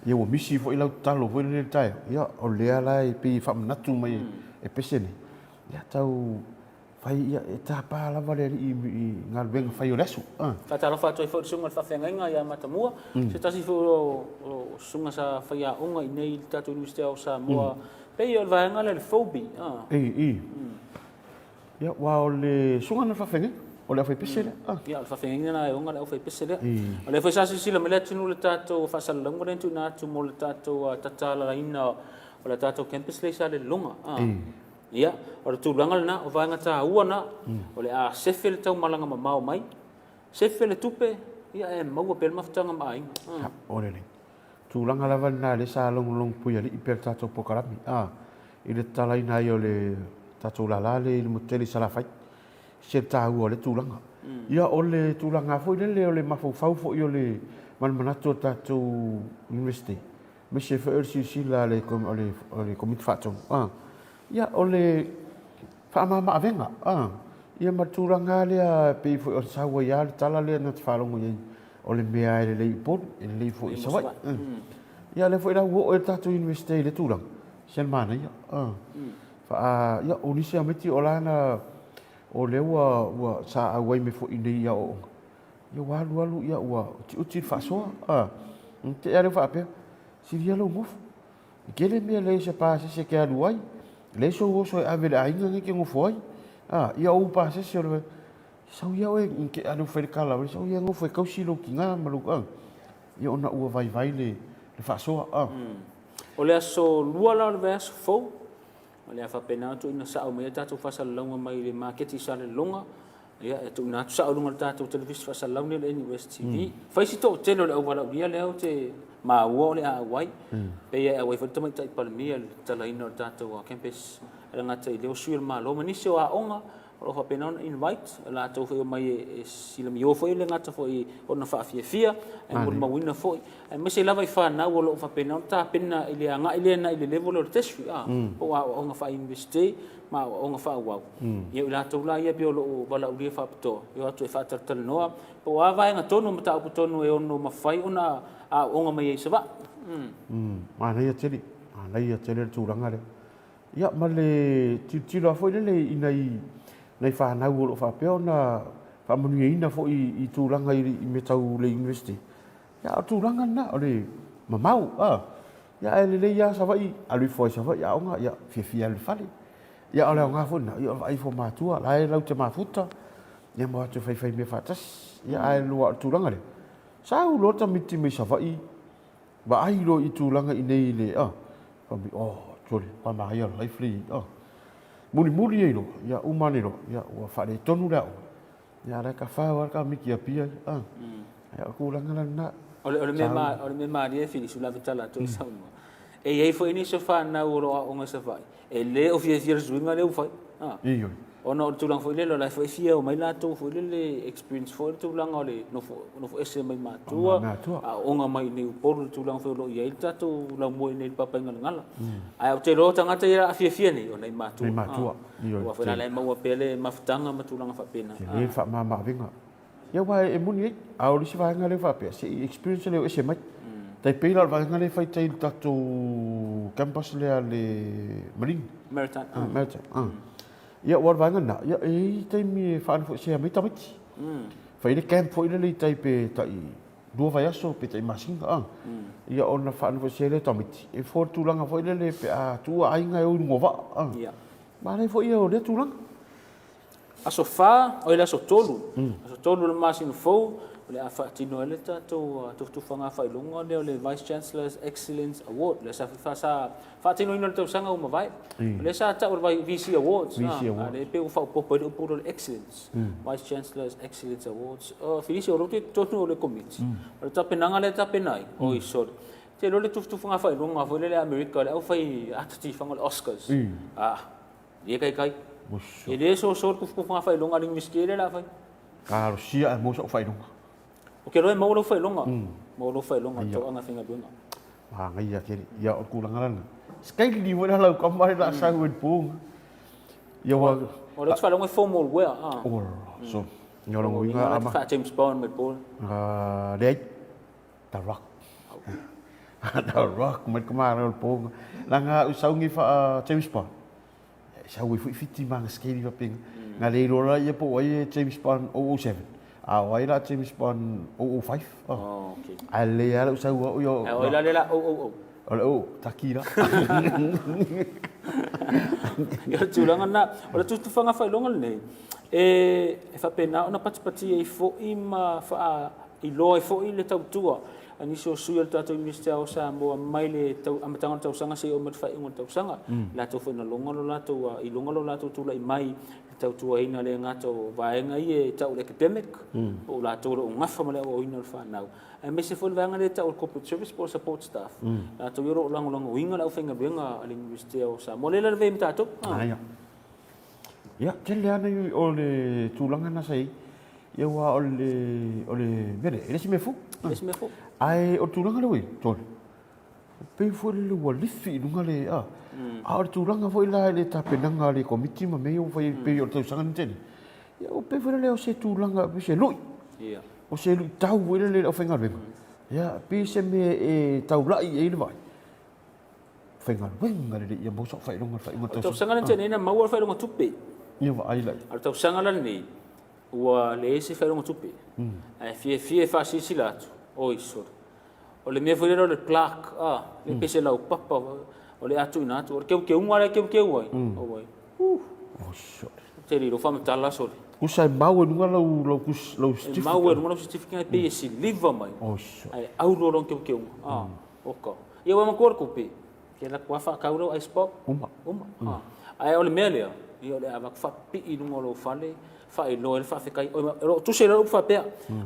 ia ua misi foi lau tatalo foi lele i le taeao, ia o lea la e pei e faamanatu mai e pese nei, ia tau fai, ia e tapa lava le Alii i galuega fai o le aso. A. Faatalofa atu ai foi i le susuga i le faafeagaiga ia Matamua, se tasi foi o susuga sa faiaoga i inei i le tatou Iunivesite o Samoa, pei o le vaega lea o le FOBI. I, i. Ia, aua o le susuga lena o le faafeagaiga, o le aufaipese lea. Ia, o le faafeagaiga lena e ona le aufaipese lea. O lea foi sa silasila mai le atunuu i le tatou faasalalauga lea na tuuina atu mo le tatou tatalaina o le tatou campus lea i Salelologa. Ia, o le tulaga lena, o vaega taua na, o le a sefe le taumalaga mamao mai, sefe le tupe, ia ae maua pea le mafutaga ma aiga. Ia, o le tulaga lava lena lea sa logologo puialii pea le tatou polokalame, a, i le tatalaina ai o le tatou lala lea i le motu tele i Salafai. Se le taua o lea tulaga. Ia, o le tulaga foi lele o le mafaufau foi o le ma le manatu o le tatou Iunivesite, aemaise foi o le silasila a le Komiti Faatonu, a, ia, o le faamama-avega, a, ia ma le tulaga lava lea e pei foi ona sau ai lava le tala lea na te faalogo i ai, o le mea lava e lelei i Upolu, e lelei foi i Savaii. Ia, o lea foi la ua oo ai le tatou Iunivesite i lea tulaga, se le manaia, a. Faa, ia, o nisi tamaiti o la na, o lea ua, ua, sa auai mai foi i nei aoaoga, ia ua alu alu, ia ua utiuti le faasoa, a. Ona te i lava lea ua faapea, sili ia lou nofo. E tele mea e leai se pasese e te alu ai, leai sou oso e ave i le aiga lea e te nofo ai, a, ia ou pasese o le, sau ia oe, na te i lava lea ua fai le tala, sau ia e nofo e tausi lou tina ma lou, a, ia ona ua vaivai le faasoa, a. O le aso lua la o le vaiaso fou, o le a faapena ona tuuina sao mai ai tatou faasalalauga mai le maketi i Salelologa, ia e tuuina atu sao i luga o le tatou televisi faasalalau lenei o le NUS TV. Fai si toatele o le auvalaaulia lea ou te maua o le a auai, pei e auai foi le Tamaitai Palemia i le tatalaina o le tatou campus e le gata i lea o sui o le Malo ma nisi o aoga o lo o faapena ona invite, o latou foi e omai e silamio foi e le gata foi ona faafiafia ae molimauina foi aemaise lava i fanau o lo o faapena ona tapena i le agai lea agai i le level lea o le tertiary a, po o aoaoga faa-Iunivesite ma aoaoga faaauau. Ia o i latou la ia pei o lo o valaaulia faapitoa e o atu e faatalatalanoa po o a vaega tonu o mataupu tonu e ono mafai ona aooga mai ai i Savaii. Manaia tele, manaia tele le tulaga lea. Ia ma le tilotilo lava foi lele i nai, nai fanau o lo o faapea ona faamanuiaina foi i tulaga i mea tau le Iunivesite. Ia, o le tulaga lena, o le mamao, a. Ia, ae lelei lava Savaii, alu ifo ai i Savaii aoga, ia, fiafia alu i le fale. Ia, a o le aoga foi lena, ia, o le vaai ifo o matua, la e latou te mafuta, ia ma o atu e faifai mea faatasi. Ia, ae lua o le tulaga lea, sau loa le tamaiti mai Savaii, vaai loa i tulaga i inei i le, a, fai mai, oh, sole, ua manaia le life lenei, a. Mulimuli ai loa, ia, uma ane loa, ia, ua faaletonu le aoga. Ia la e tafao lava le tamaiti i Apia ia. Ah. Ia o le tulaga la lena. O le, o le mea ma, o le mea malie Filisi, ua lave tala atu ai saunoa. E i ai foi nisi o fanau o lo o aooga i Savaii, e le o fiafia i le suiga lea ua fai. Ah. Ioe. Ona o le tulaga foi lele, o la e foi e fia omai latou foi lele experience foi le tulaga o le nofo, nofo ese mai matua, aooga mai i inei i Upolu i le tulaga foi o lo o i ai le tatou laumua i inei i le Papaigalagala. Ae ou te iloa o tagata ia a fiafia nei, o nai matua. Nai matua. Aua foi la la e maua pea le mafutaga ma tulaga faapena. Tele le faamama-avega. Ia aua e moni ai, a o le isi vaega lea faapea, se i experience lea o ese mai. Tai pei la o le vaega lea e fai tai i le tatou campus lea a le Marine. Maritime. Ah, Maritime. Ah. Ia aua o le vaega lena, ia e i ai taimi e faanofoesea mai tamaiti. Fai le camp foi lele i tai pe tai lua vaiaso pe tai masina, a. Ia ona faanofoesea lea o tamaiti, e fua le tulaga foi lele pe a tuua aiga e o i luga o vaa, a. Manaia foi ia o lea tulaga. Aso 4, oi le aso 3, aso 3 o le masina fou, o le a faatino ai le tatou tufatufaga faailoga lea o le Vice Chancellor's Excellence Award, lea sa sa faatinoina i le tausaga ua mavae. O lea sa tau o le VC Awards, VC Awards. a lea pei ua faaopoopo ai le upu lea o le Excellence, Vice Chancellor's Excellence Awards. O Filisi, o lea ou te i totonu o le Komiti, o le tapenaga lea e tapena ai, oi sorry, Te iloa le tufatufaga faailoga foi lele a Amerika, le aufai ata tifaga o le Oscars. Ah, le taitai. E le soso le tufatufaga faailoga a le Iunivesite lea o le a fai. Talosia ae maua sau faailoga. Ou te iloa e maua lau faailoga. Maua lau faailoga i toaga faigaluega. Manaia tele. Ia, o le tulaga la lena. Skyli foi la lau tama lea o le a sau ai i le po. Ia ua... O lea ou te faalogo e formal wear. Oh, so, ia o lona uiga... Faa-James Bond mai le po. Leai. The Rock. The Rock mai le tamālai o le pō. Leaga au sau nei faa James Bond. E sau ai foi fiti ma ana skeli faapena. Na le iloa la ia po o ai e James Bond 007. A o ai la James Bond 005. Oh, okay. Ae lelei lava lou sau au ia. Ae o ai la lea la 000? O le 0, taki la. Ia o le tulaga lena. O le tufatufaga faailoga lenei, e faapena ona patipatia ai foi ma faa iloa ai foi le tautua. a nisi o sui o le tatou Iunivesite o Samoa mai le tau, amataga o le tausaga seia oo mai le faaiuga o le tausaga. Mm. Latou foi na loga lo latou, i luga lo latou tulai mai le tautuaina le gata o vaega ia e tau le academic, mm. o latou o lo o gafa ma le aoaoina o le fanau, aemaise foi le vaega lea e tau o le corporate service po o le support staff. Mm. Latou ia o lo o lagolagoina le aufaigaluega a le Iunivesite o Samoa. Lea la lavea ai ma tatou. Ah. Ia, tele lava nai o le tulaga na sa i ai. Ia aua o le, o le mea lea, e le se mea fou. E le se mea fou. Ae o le tulaga lea ua i ai, Tony, pei foi lele ua lifi i luga le, a, a o le tulaga foi la i le tapenaga a le Komiti ma mea ia ua fai ai pei o le tausaga lenei tele, ia ua pei foi lele o se tulaga, pei se lui. Ia. O se luitau foi lele i le aufaigaluega. Ia, pei se mea e taulai i ai le vaai. Faigaluega lelei ia maua sau faailoga i le faaiuga o le tausaga. O le tausaga lea na tea nei na maua le faailoga tupe. Ia vaai la. A o le tausaga la lenei, ua leai se faailoga tupe. Ae fiafia e faasilasila atu, oi sole, o le mea foi lea o le plaque, a, le pei se laupapa o le a tuuina atu. O le teuteuga lea e teuteu ai, oi, uh. Oh sole. Ou te le iloa faamatala sole. Tusa e mau i luga lau, lau, lau certificate. E mau i luga lau certificate ae pei e siliva mai. Oh sole. Ae auro lona teuteuga, a. Oka. Ia ua matua le tupe. Ke la kua whaakau lau ice pop. Uma. Uma. Mm. Ha. Ae o le mea lea, ia o le avatu whaapipii i lunga o lou fale, whaailoa i le whaafetai. Oi, e loo tusi ai lau upu faapea,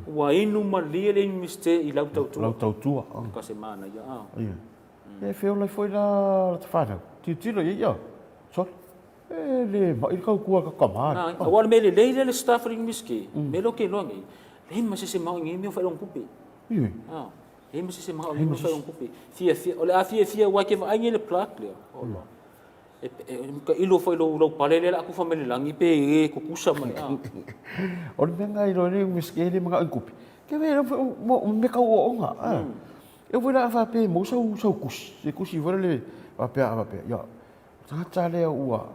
ua inu malie le Iunivesite i lau tautua. Lau tautua. Oh. Ka se mana ia. Ah. Ia. Mm. E feola ai foi la la ta whanau. Tilotilo i ai, ia. Sorry. E le mai le tautua ka tama. Na, aua le mea lelei lea le staff a le Iunivesite, mm. me lo ke loa nei, leai ma se se mao i nei mea o whailonga tupe. Ioe. Ah. Leai ma se se manao i fai kupe. Fiafia, o le a fiafia aua e te vaai nei le plaque lea. Ola. E, e, ka ilo foi lou, lou pale lea la aku fa mai le lagi pe e kukusa mai. Ah. O le mea ngai loa le umeske le manao i kupe. Ke ve mo me kau o onga. Ah. E foi la fa pe mo sau sau kusi. Se kusi foi le fa pe fa pe. Ya. Tagata lea ua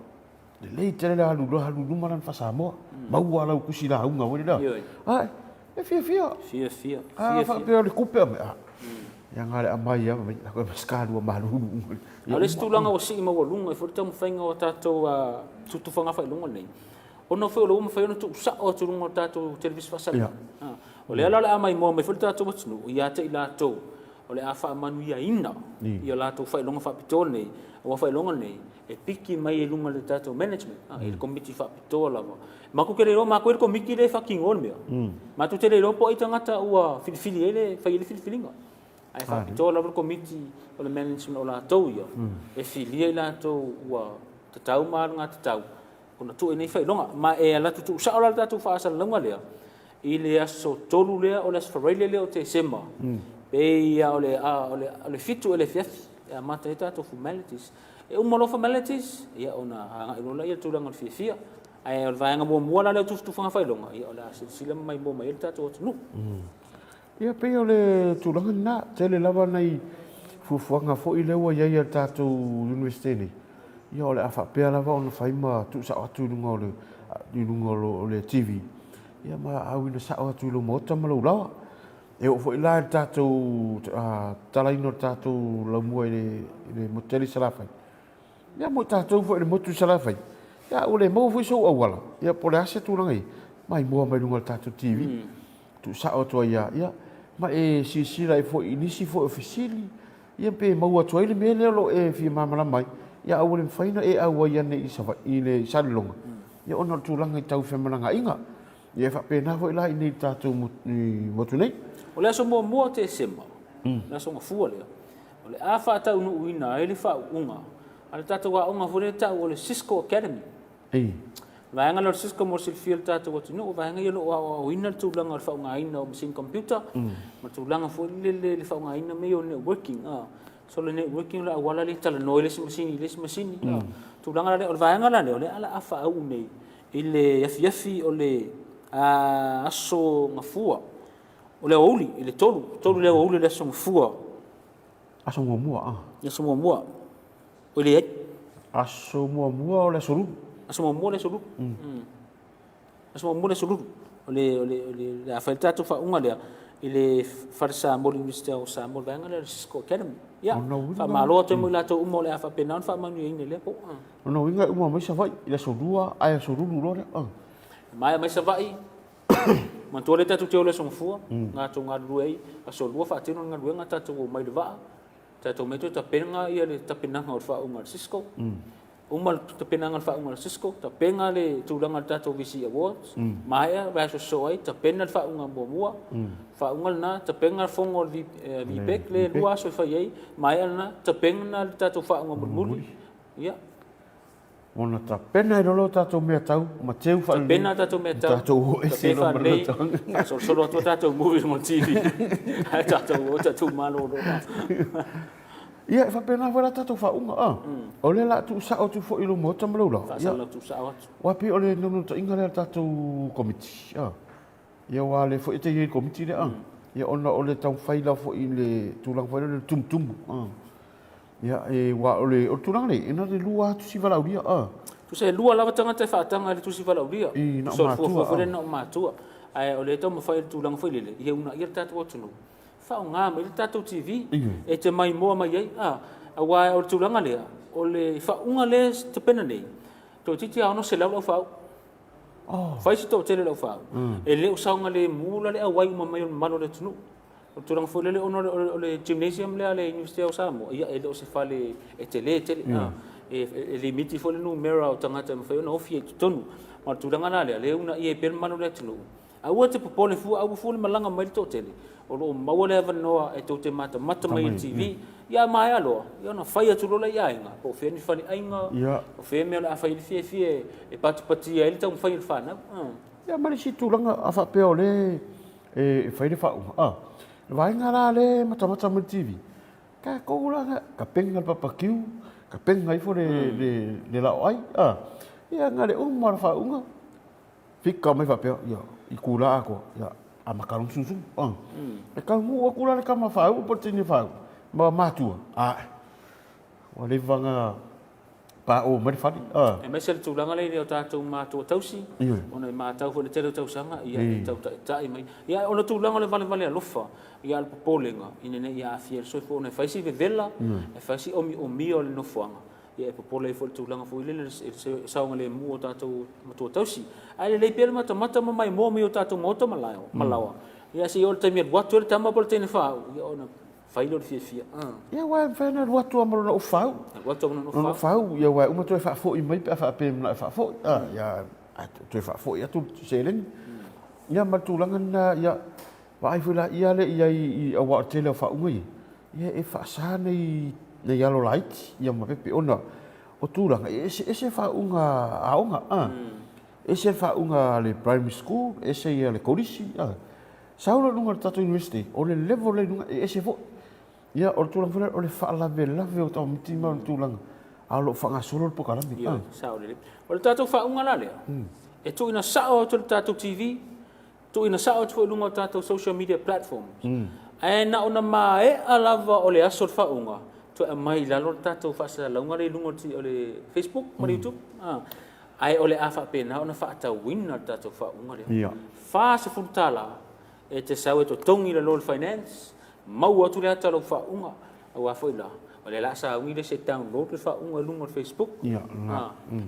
lelei tele le alu alu luma lana faa-Samoa. Maua lau kusi lauga foi lea. Ae, e fiafia. Fiafia. A faapea o le kupe a mea. Ia nga le aumai lava mai la koe masika lua malulu. A o le isi tulaga ua sii maualuga ai foi le taumafaiga o tatou tutufaga faailoga nei, ona foi o lea ua mafai ona tuusao atu i luga o tatou televisi faasalalau. O lea la o le a maimoa mai foi le tatou atunuu ia te i latou o le a faamanuiaina i a latou faailoga faapitoa nei, aua faailoga nei e piki mai i luga i le tatou management, i le komiti faapitoa lava. Matou te le iloa, matou e le komiti lea e faatinoa le mea. Matou te le iloa po o ai tagata ua filifili ai le, fai ai le filifiliga. Ae faapitoa lava le komiti o le management o latou ia, e filia i latou ua tatau ma alagatatau ona tuu ai nei faailoga. Ma e alu atu tuusao la le tatou faasalalauga lea, i le aso 3 lea o le aso Faraile lea o Tesema, pei o le, o le, o le 7 i le afiafi e amata ai tatou formalities. E uma loa formalities, ia ona agai loa lea i le tulaga o le fiafia. Ae o le vaega muamua la lea o tufatufaga faailoga, ia o le a silasila ma maimoa mai ai le tatou atunuu. Ia pei o le tulaga lena, tele lava nai fuafuaga foi lea ua i ai a le tatou Iunivesite nei, ia o le a faapea lava ona fai ma tuusao atu i luga o le, i luga o le TV, ia ma auina sao atu i lou maota ma lou laoa. E oo foi la i le tatou tatalaina o le tatou laumua i le motu tele i Salafai, Ia mo i tatou foi i le motu i Salafai, ia ua le maua foi sou auala, ia po o le a se tulaga i ai, maimoa mai luga o le tatou TV, tuusao atu ai lava, ia, ma e silasila ai foi i nisi foi o fesili, ia pe maua atu ai le mea lea o lo o e fia malamalama ai, ia ae ua le mafai ona e auai ane i Savaii, i le Salelologa, ia ona o le tulaga i tau femalagaaiga. Ia e faapena foi la i inei i le tatou motu nei. O le aso muamua o Tesema, le aso Gafua lea, o le a faataunuuina ai le faauuga a le tatou aoga foi lea e tau o le Cisco Academy. Ei. Vaega lea o le Cisco mo le silafia e le tatou atunuu, vaega ia o lo o aoaoina le tulaga o le faaaogaina o masini computer ma tulaga foi lele le faaaogaina mea ia o networking. So le networking o le auala lea e talanoa ai le isi masini i le isi masini. Tulaga la lea, o le vaega la lea, o lea o le a faauu nei i le afiafi o le aso Gafua, o le aoauli i le 3, 3 le aoauli o le aso Gafua. Aso muamua, a. Aso muamua, oi leai. Aso muamua o le aso Lulu. Aso muamua o le aso Lulu. Aso muamua o le aso Lulu. O le, o le, o le, le a fai le tatou faauuga lea i le Fale Samoa, le Iunivesite o Samoa, le vaega lea o le Cisco Academy. Ia, faamalo atu ai mo i latou uma o le a faapena ona faamanuiaina i lea po. O lona uiga e uma mai Savaii i le aso 2 ae aso Lulu loa lea. E maea mai Savaii. Manatua lea tatou te o i le Aso Gafua, tatou galulue ai, aso lua faatino le galuega, tatou omai i le vaa, tatou omai toe tapena ia le tapenaga o le faauuga a le Cisco. Uma le tapenaga o le faauuga a le Cisco, tapena le tulaga o le tatou VC Awards, maea vaiaso sosoo ai, tapena le faauuga muamua, faauuga lena, tapena le fono a le VPEC, lea e 2 aso e fai ai, maea lena, tapena le tatou faauuga mulimuli. Ia. Ona tapena ai loa lea o tatou mea tau ma teu faalelei. Tapena tatou mea tau. Tatou o ese loa ma le taga. Faasolosolo atu a tatou movie i luga o le TV. Ae tatou o tatou malolo. Ia, e faapena foi la tatou faauuga, a. O lea o le a tuusao atu foi i lou maota ma lou laoa. Faasalalau tuusao atu. Aua pei o le naunautaiga lea o le tatou Komiti, a. Ia aua o lea foi e te i ai i le Komiti lea, a. Ia ona o le taumafai lava foi i le tulaga foi lea o le tumutumu, a. Ia, e, aua o le, o le tulaga nei, e na o le 2 lava tusi valaaulia, a. Tusa e 2 lava tagata e faataga i le tusi valaaulia. I, na o matua, a. Foi lea na o matua. Ae o lea e taumafai i le tulaga foi lele, ia uunaia le tatou atunuu, faaaoga mai le tatou TV e te maimoa mai ai, a. Aua o le tulaga lea, o le faauuga lea e tapena nei, toeitiiti lava 600 le au faau'u. Fai si toatele o le au faau'u, e le o saogalemu la le auai uma mai o le mamalu o le atunuu. O le tulaga foi lele ona o le gymnasium lea a le Iunivesite o Samoa, ia e le o se fale e tele tele, e limiti foi le numera o tagata e mafai ona ofi ai i totonu. Ma o le tulaga la lea, lea e uunaia ai pea le mamalu o le atunuu, aua e te popole fua, aua fua le malaga mai le toatele, o lo o maua le avanoa e tou te matamata mai i le TV, ia a maea loa, ia ona fai atu loa lea i aiga, po o fea ni faleaiga, o fea mea o le a fai ai le fiafia e patipatia ai le taumafai o le fanau. Ia ma le isi tulaga, a faapea o lea e fai le faauuga, a, le vaega la lea e matamata mai i le TV, tatou la, tapena le papakiu, tapena ifo le laoai, a, ia na o le uma o le faauuga, fika mai faapea, ia, itula atoa, ia, amata loa ona susumu, a. E taunuu atu la le tama faau'u po o le teine faau'u ma matua, a, ua leva ona paʻo mai le fale, a. Aemaise le tulaga lea i o tatou matua tausi, ona e matau foi i le tele o tausaga, ia, e tau taitai mai. Ia, o le tulaga o le valevale alofa, ia, a o le popolega, ina ne i aafia ai le soifua, ona e fai si vevela, e fai si omiomia o le nofoaga, Ia e popole ai foi i le tulaga foi lele i le saogalemu o tatou matua tausi. Ae lelei pea le matamata ma maimoa mai o tatou maota ma laoa. Ia se i oo i le taimi e alu atu ai le tama po o le teine faauu, ia ona fai lea o le fiafia. Ia aua e mafai ona alu atu lava ma lona ofu faauu. Alu atu lava ma lona ofu faauu. Ia aua e uma toe faafoi mai pe a faapea e manao e faafoi. Ia toe faafoi atu le seleni. Ia ma le tulaga lena, ia vaai foi la ia lea i ai aua o le tele o faauuga ia, Ia e faasa nei nei alo laiti ia ma pepe ona o tulaga e eseese faauuga aoga a. Ese le faauuga a le primary school, ese ia le kolisi a. Sau loa i luga o le tatou university, o le level lea i luga e ese foi. Ia o le tulaga foi lea o le faalavelave o tamaiti ma ona tulaga a o lo o faagasolo le polokalame. Ioe, sao lelei. O le tatou faauuga la lea, e tuuina sao atu i le tatou TV, Tuuina sao atu foi i luga o tatou social media platforms. Ae na ona maea lava o le aso o le faauuga, toe aumai i lalo le tatou faasalalauga lea i luga o le Facebook ma le YouTube. Ae o le a faapena ona faatauina le tatou faauuga lea. $40 e te sau e totogi i lalo o le finance, maua atu le ata o lau faauuga. Aua foi la, o lea o le a sauni le isi e download le faauuga i luga o le Facebook. Ia,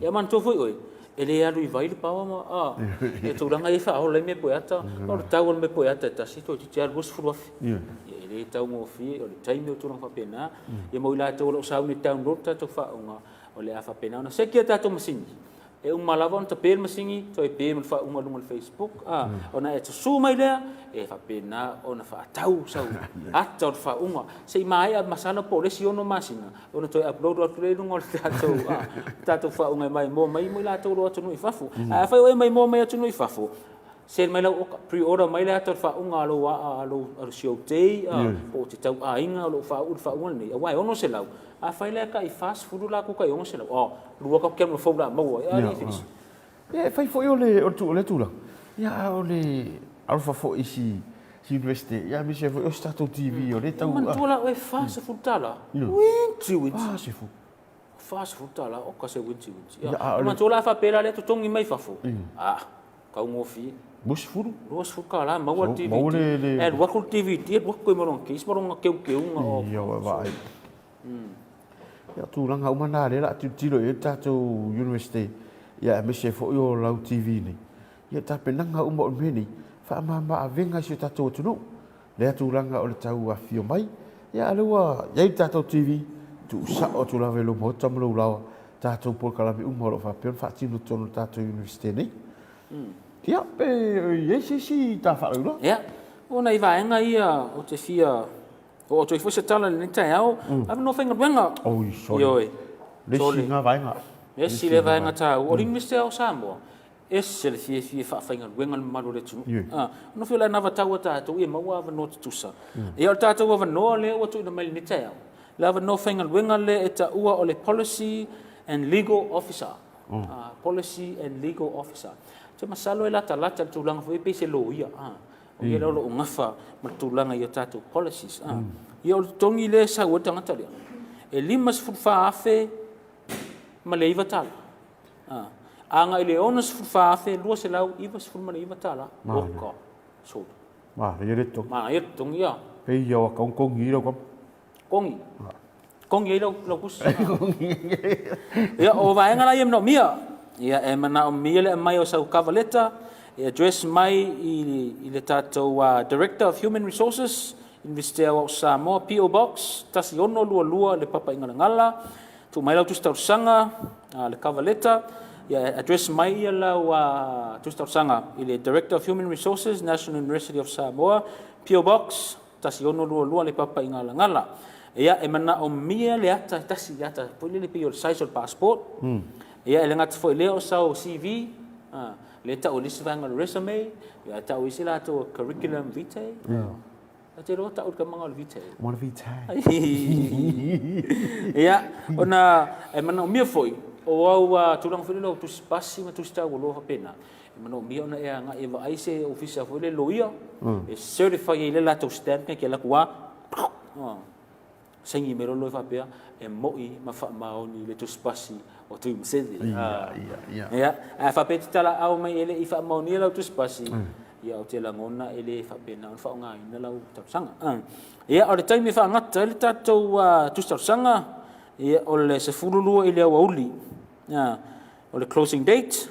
Ia manatua foi oe, e le alu i vai le power ma, a, ia tulaga ia e faaola ai mea poeata, o le tau o le mea poeata e tasi toeitiiti lava $20,000. Ia, e le taugofie, o le taimi o tulaga faapena. Ia mo i latou o lo o sauni e download tatou faauuga, o le a faapena ona seki a tatou masini. E uma lava ona tape le masini, toe pe ma le faauuga i luga o le Facebook, a, ona e susu mai lea, e faapena ona faatau sau ata o le faauuga. Se i maea masalo po o le isi 6 masina, ona toe upload atu lea i luga o le tatou, a, tatou faauuga e maimoa mai mo i latou o lo o atunuu i fafo. Ae afai o e maimoa mai atunuu i fafo, Send mai lau oka, pre-order mai le ata o le faauuga a lou aa, a lou, a si ou tei, a, po o te tau aiga o lo o faauu le faauuga lenei, aua e 600, afai la e tai 40 la atu tai 600, oh, lua ka kemu fou la maua ai, a alii Felisi. Ia, e fai foi o le, o le, o lea tulaga, ia, a o le alofa foi i si, si Universite, ia, aemaise ai foi o si tatou TV o lea e tau. E manatua la oe, $40, uiti uiti. 40. $40, oka se uiti uiti. Ia, a o le. Manatua la faapea la lea totogi mai fafo, a, taugofie. 20? $20 maua le DVD. Maua le, le. E alu atu le DVD, alu atu ai ma lona case ma lona teuteuga. Ia, ua vaai. Ia, o tulaga uma na lea o le a tilotilo i ai le tatou Universite, ia aemaise foi o lau TV nei. Ia, tapenaga uma o le mea nei, Faamama avega i si o tatou atunuu lea tulaga o le tau afifio mai. Ia a lea ua i ai le tatou TV, tuu sao atu lava i lou maota ma lou laoa tatou polokalame uma o lo o faapea ona faatino i totonu o le tatou Iunivesite nei. Ia, pe i ai se isi ta faalaulua? Ia, o nai vaega ia ou te fia oo atu ai foi se tala i lenei taeao, avanoa faigaluega. Oi, sole. Ioe. Le isi na vaega. Le isi lea vaega taua. O le Iunivesite o Samoa, ese le fiafia e faafaigaluega le mamalu o le atunuu. Ah, ona fia o le anavatau a tatou ia maua avanoa tutusa. Ia o le tatou avanoa lea ua tuuina mai i lenei taeao, le avanoa faigaluega lea e taua o le Policy and Legal Officer. Policy and Legal Officer. Ou te masalo e latalata i le tulaga foi pei se loia, o ia lea o lo o gafa ma le tulaga i a tatou policies. Ia o le totogi lea e sau ai le tagata lea, e $54,000 ma le $9. Agai i le $64,299. Oka, sole. Manaia le totogi. Manaia le totogi, ia. Pei ia o kongi lau kama. Kongi. Kongi ai lau, lau pusi. Ia, o vaega la ia e manaomia. Ia, e manaomia le aumai o sau cover letter, e address mai i, i le tatou uh, Director of Human Resources, University o Samoa, PO Box 1622, Le Papa i Galagala. Tuu mai lau tusi talosaga, uh, le cover letter, ia address mai ia lau uh, tusi talosaga i le Director of Human Resources, National University of Samoa, PO Box 1622 Le Papa i Galagala. Ia, e manaomia le ata e tasi, le ata foi lele pei o le size o le passport. Ia, e le gata foi lea o sau CV, ah, lea e tau e le isi vaega o le resume, ia, e tau e isi latou o curriculum vitae. E te iloa tau le tamaga o le vitae. Mo le vitae. Ia, ona e manaomia foi, o au uh, tulaga foi lele o tusi pasi ma tusi taualoa faapena, e manaomia ona e agai e vaai se ofisa foi lele loia, e certify ai le latou stamp ke laku a, saini mai loa faapea, e mo'i ma faamaoni le tusi pasi o Tuimaseve. Ia, ia, ia. Ia, a faapea te talaau mai e le i faamaonia lau tusi pasi, ia ou te lagona e le faapena ona faaaogaina lau talosaga. Ia, o le taimi e faagata ai le tatou tusi talosaga, ia, o le 12 i le aoauli. O le closing date,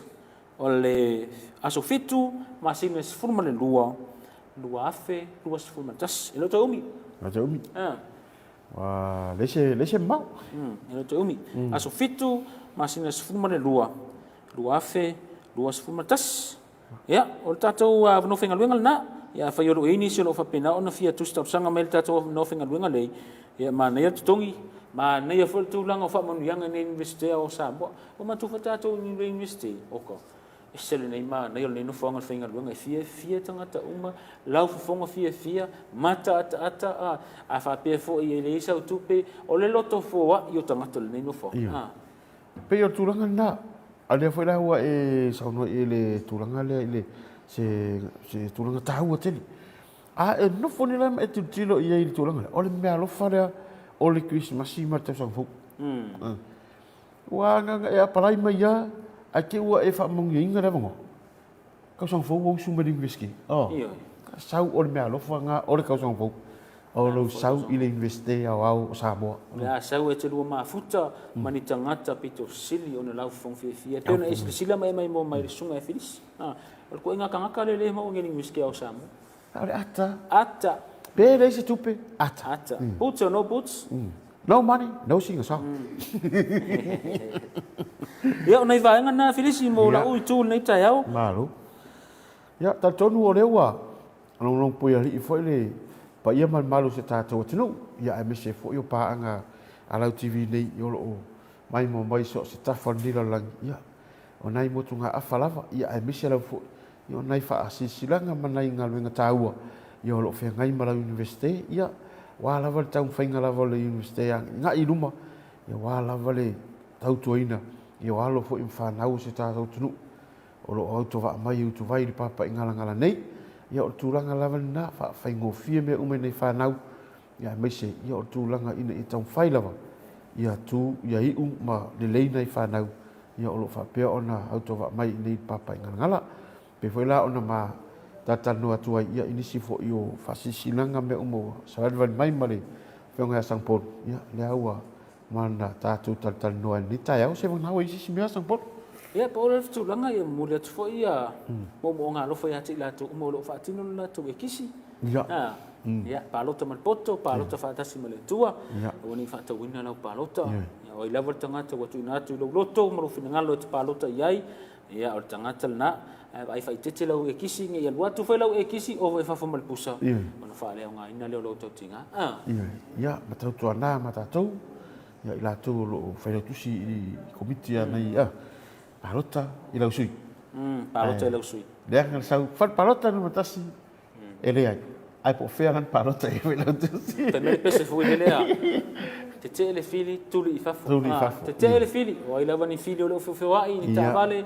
o le aso 7, masina e 12, 2021. E le o toe umi. E le o toe umi. Ua leai se, leai se mamao. E le o toe umi. Aso 7, masina e 12, 2021. Ia, o le tatou avanoa faigaluega lena. Ia, afai o lo o i ai nisi o lo o faapena ona fia tusi talosaga mai i le tatou avanoa faigaluega lea, ia, manaia le totogi, manaia foi le tulaga o faamanuiaga i nei Iunivesite o Samoa. Ua manatua foi tatou i nei Iunivesite, oka, ese lenei manaia o lenei nofoaga o le faigaluega, e fiafia tagata uma, laufofoga fiafia, mataataata, a, a faapea foi e leai sau tupe, o le loto foai o tagata o lenei nofoaga. Ia. E pei o le tulaga lena, a o lea foi la ua e saunoa i le tulaga lea i le se, se tulaga taua tele. A e nofo nei la ma e tilotilo i ai i le tulaga lea, o le meaalofa lea o le Kerisimasi ma le tausaga fou. Mm. Ua agaga e apalai mai lava, ae te i ua e faamanuiaina le avanoa. Tausaga fou ua usu mai le University. Oh. Sau o le meaalofa na o le tausaga fou. O lou sau i le Universite Aoao o Samoa. O le a sau e te lua mafuta ma ni tagata pito sili ona laufofoga fiafia. E pei ona e silasila ma e maimoa mai i le susuga ia Filisi. O le ituaiga tagata lea lea e maua i le Universite Aoao o Samoa. O le ata. Ata. Pe leai se tupe, ata. Ata. Boots or no boots. No money, no sing a song. Ia, o nai vaega na Filisi mo lau itu i lenei taeao. Malo. Ia, talitonu o lea ua logologopuialii foi le paia ma le mamalu o si o tatou atunuu, ia aemaise foi o paaga a lau TV nei o lo o maimoa mai so o se tafa o lenei lalolagi, ia, o nai motugaafa lava, ia aemaise lava foi ia o nai faasilasilaga ma nai galuega taua ia o lo o feagai ma lau Iunivesite, ia, aua lava le taumafaiga lava o le Iunivesite e agai i luma, ia aua lava le tautuaina ia o alo foi ma fanau o si o tatou atunuu o lo o autovaa mai e utuvai i le papaigalagala nei. Ia o le tulaga lava lena, faafaigofie mea uma i nai fanau, ia aemaise ia o le tulaga ina ia taumafai lava ia tu, ia iu ma lelei nai fanau ia o lo o faapea ona autovaa mai i inei i le Papaigalagala. Pei foi la ona ma talatalanoa atu ai ia i nisi foi o faasilasilaga mea uma ua savalivali mai ma le Afioga ia Sagapolu, ia lea ua ma na tatou talatalanoa ai i lenei taeao. Seiavagana ua i ai se isi mea Sagapolu? Ia, pau lea o le tulaga, ia momoli atu foi ia moomooga alofa ia te i latou uma o lo o faatino le latou ekisi. Ia. A, ia, palota ma le poto, palota faatasi ma le Atua. Aua ne i faatauina lau palota. Ia, o ai lava le tagata ua tuuina atu i lou loto ma lou finagalo e te palota i ai, ia, o le tagata lena. Ae vaai faaeteete lau ekisi, ne i alu atu foi lau ekisi, ova i fafo ma le pusa, ona faaleaogaina lea o lou tautiga. A. Ia, ma tautuana ma tatou, ia i latou o lo o failautusi i komiti a nai a palota i lau sui. Palota i lau sui. Leaga le sau fale palota numera 1 e leai. Ae po o fea lana palota i ai failautusi. Fai mai le pese foi lele a tetee le fili, tuli i fafo. Tuli i fafo. Tetee le fili, o ai lava ni fili o lo o feofeoai, ni taavale,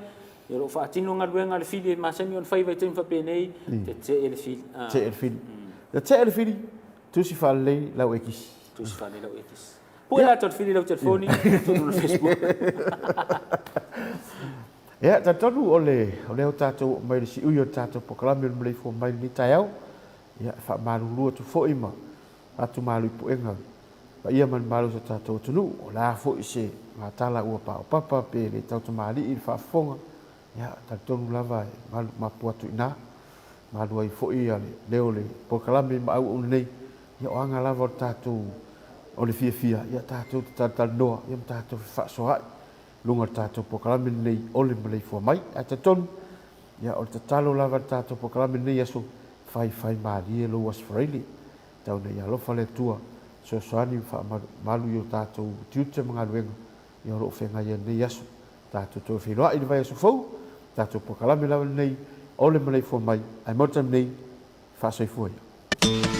o lo o faatino galuega a le fili e masani ona fai i vaitaimi faapenei, tetee le fili. Tetee le fili. Tetee le fili, tusi faalelei lau ekisi. Tusi faalelei lau ekisi. Pue latou le fili lau telefoni, tonu le Facebook. Ia, talitonu o le, o lea ua tatou oo mai i le siui o le tatou polokalame o le maleifua mai i lenei taeao. Ia, e faamalulu atu foi ma atu malu i puega paia ma le mamalu o si o tatou atunuu. O le a foi se gatala ua paopapa pe le tautamalii i le faafofoga, Ia, talitonu lava e malu mapu atu i ina, malu ai foi le leo o le polokalame ma auauna nei. Ia, o aga lava o le tatou, o le fiafia, ia tatou te talatalanoa, ia ma tatou fefaasoaai i luga o le tatou polokalame lenei o le maleifua mai. Ae talitonu, ia, o le tatalo lava i le tatou polokalame lenei aso, faifai malie lou Aso Faraile, tau ina ia alofa le Atua, fesoasoani ma faamalumalu i o tatou tiute ma galuega, ia o lo o feagai ai lenei aso. Tatou toe feiloai i le vaiaso fou, tatou polokalame lava lenei o le maleifua mai, ae mo le taimi nei, faasoifua ia.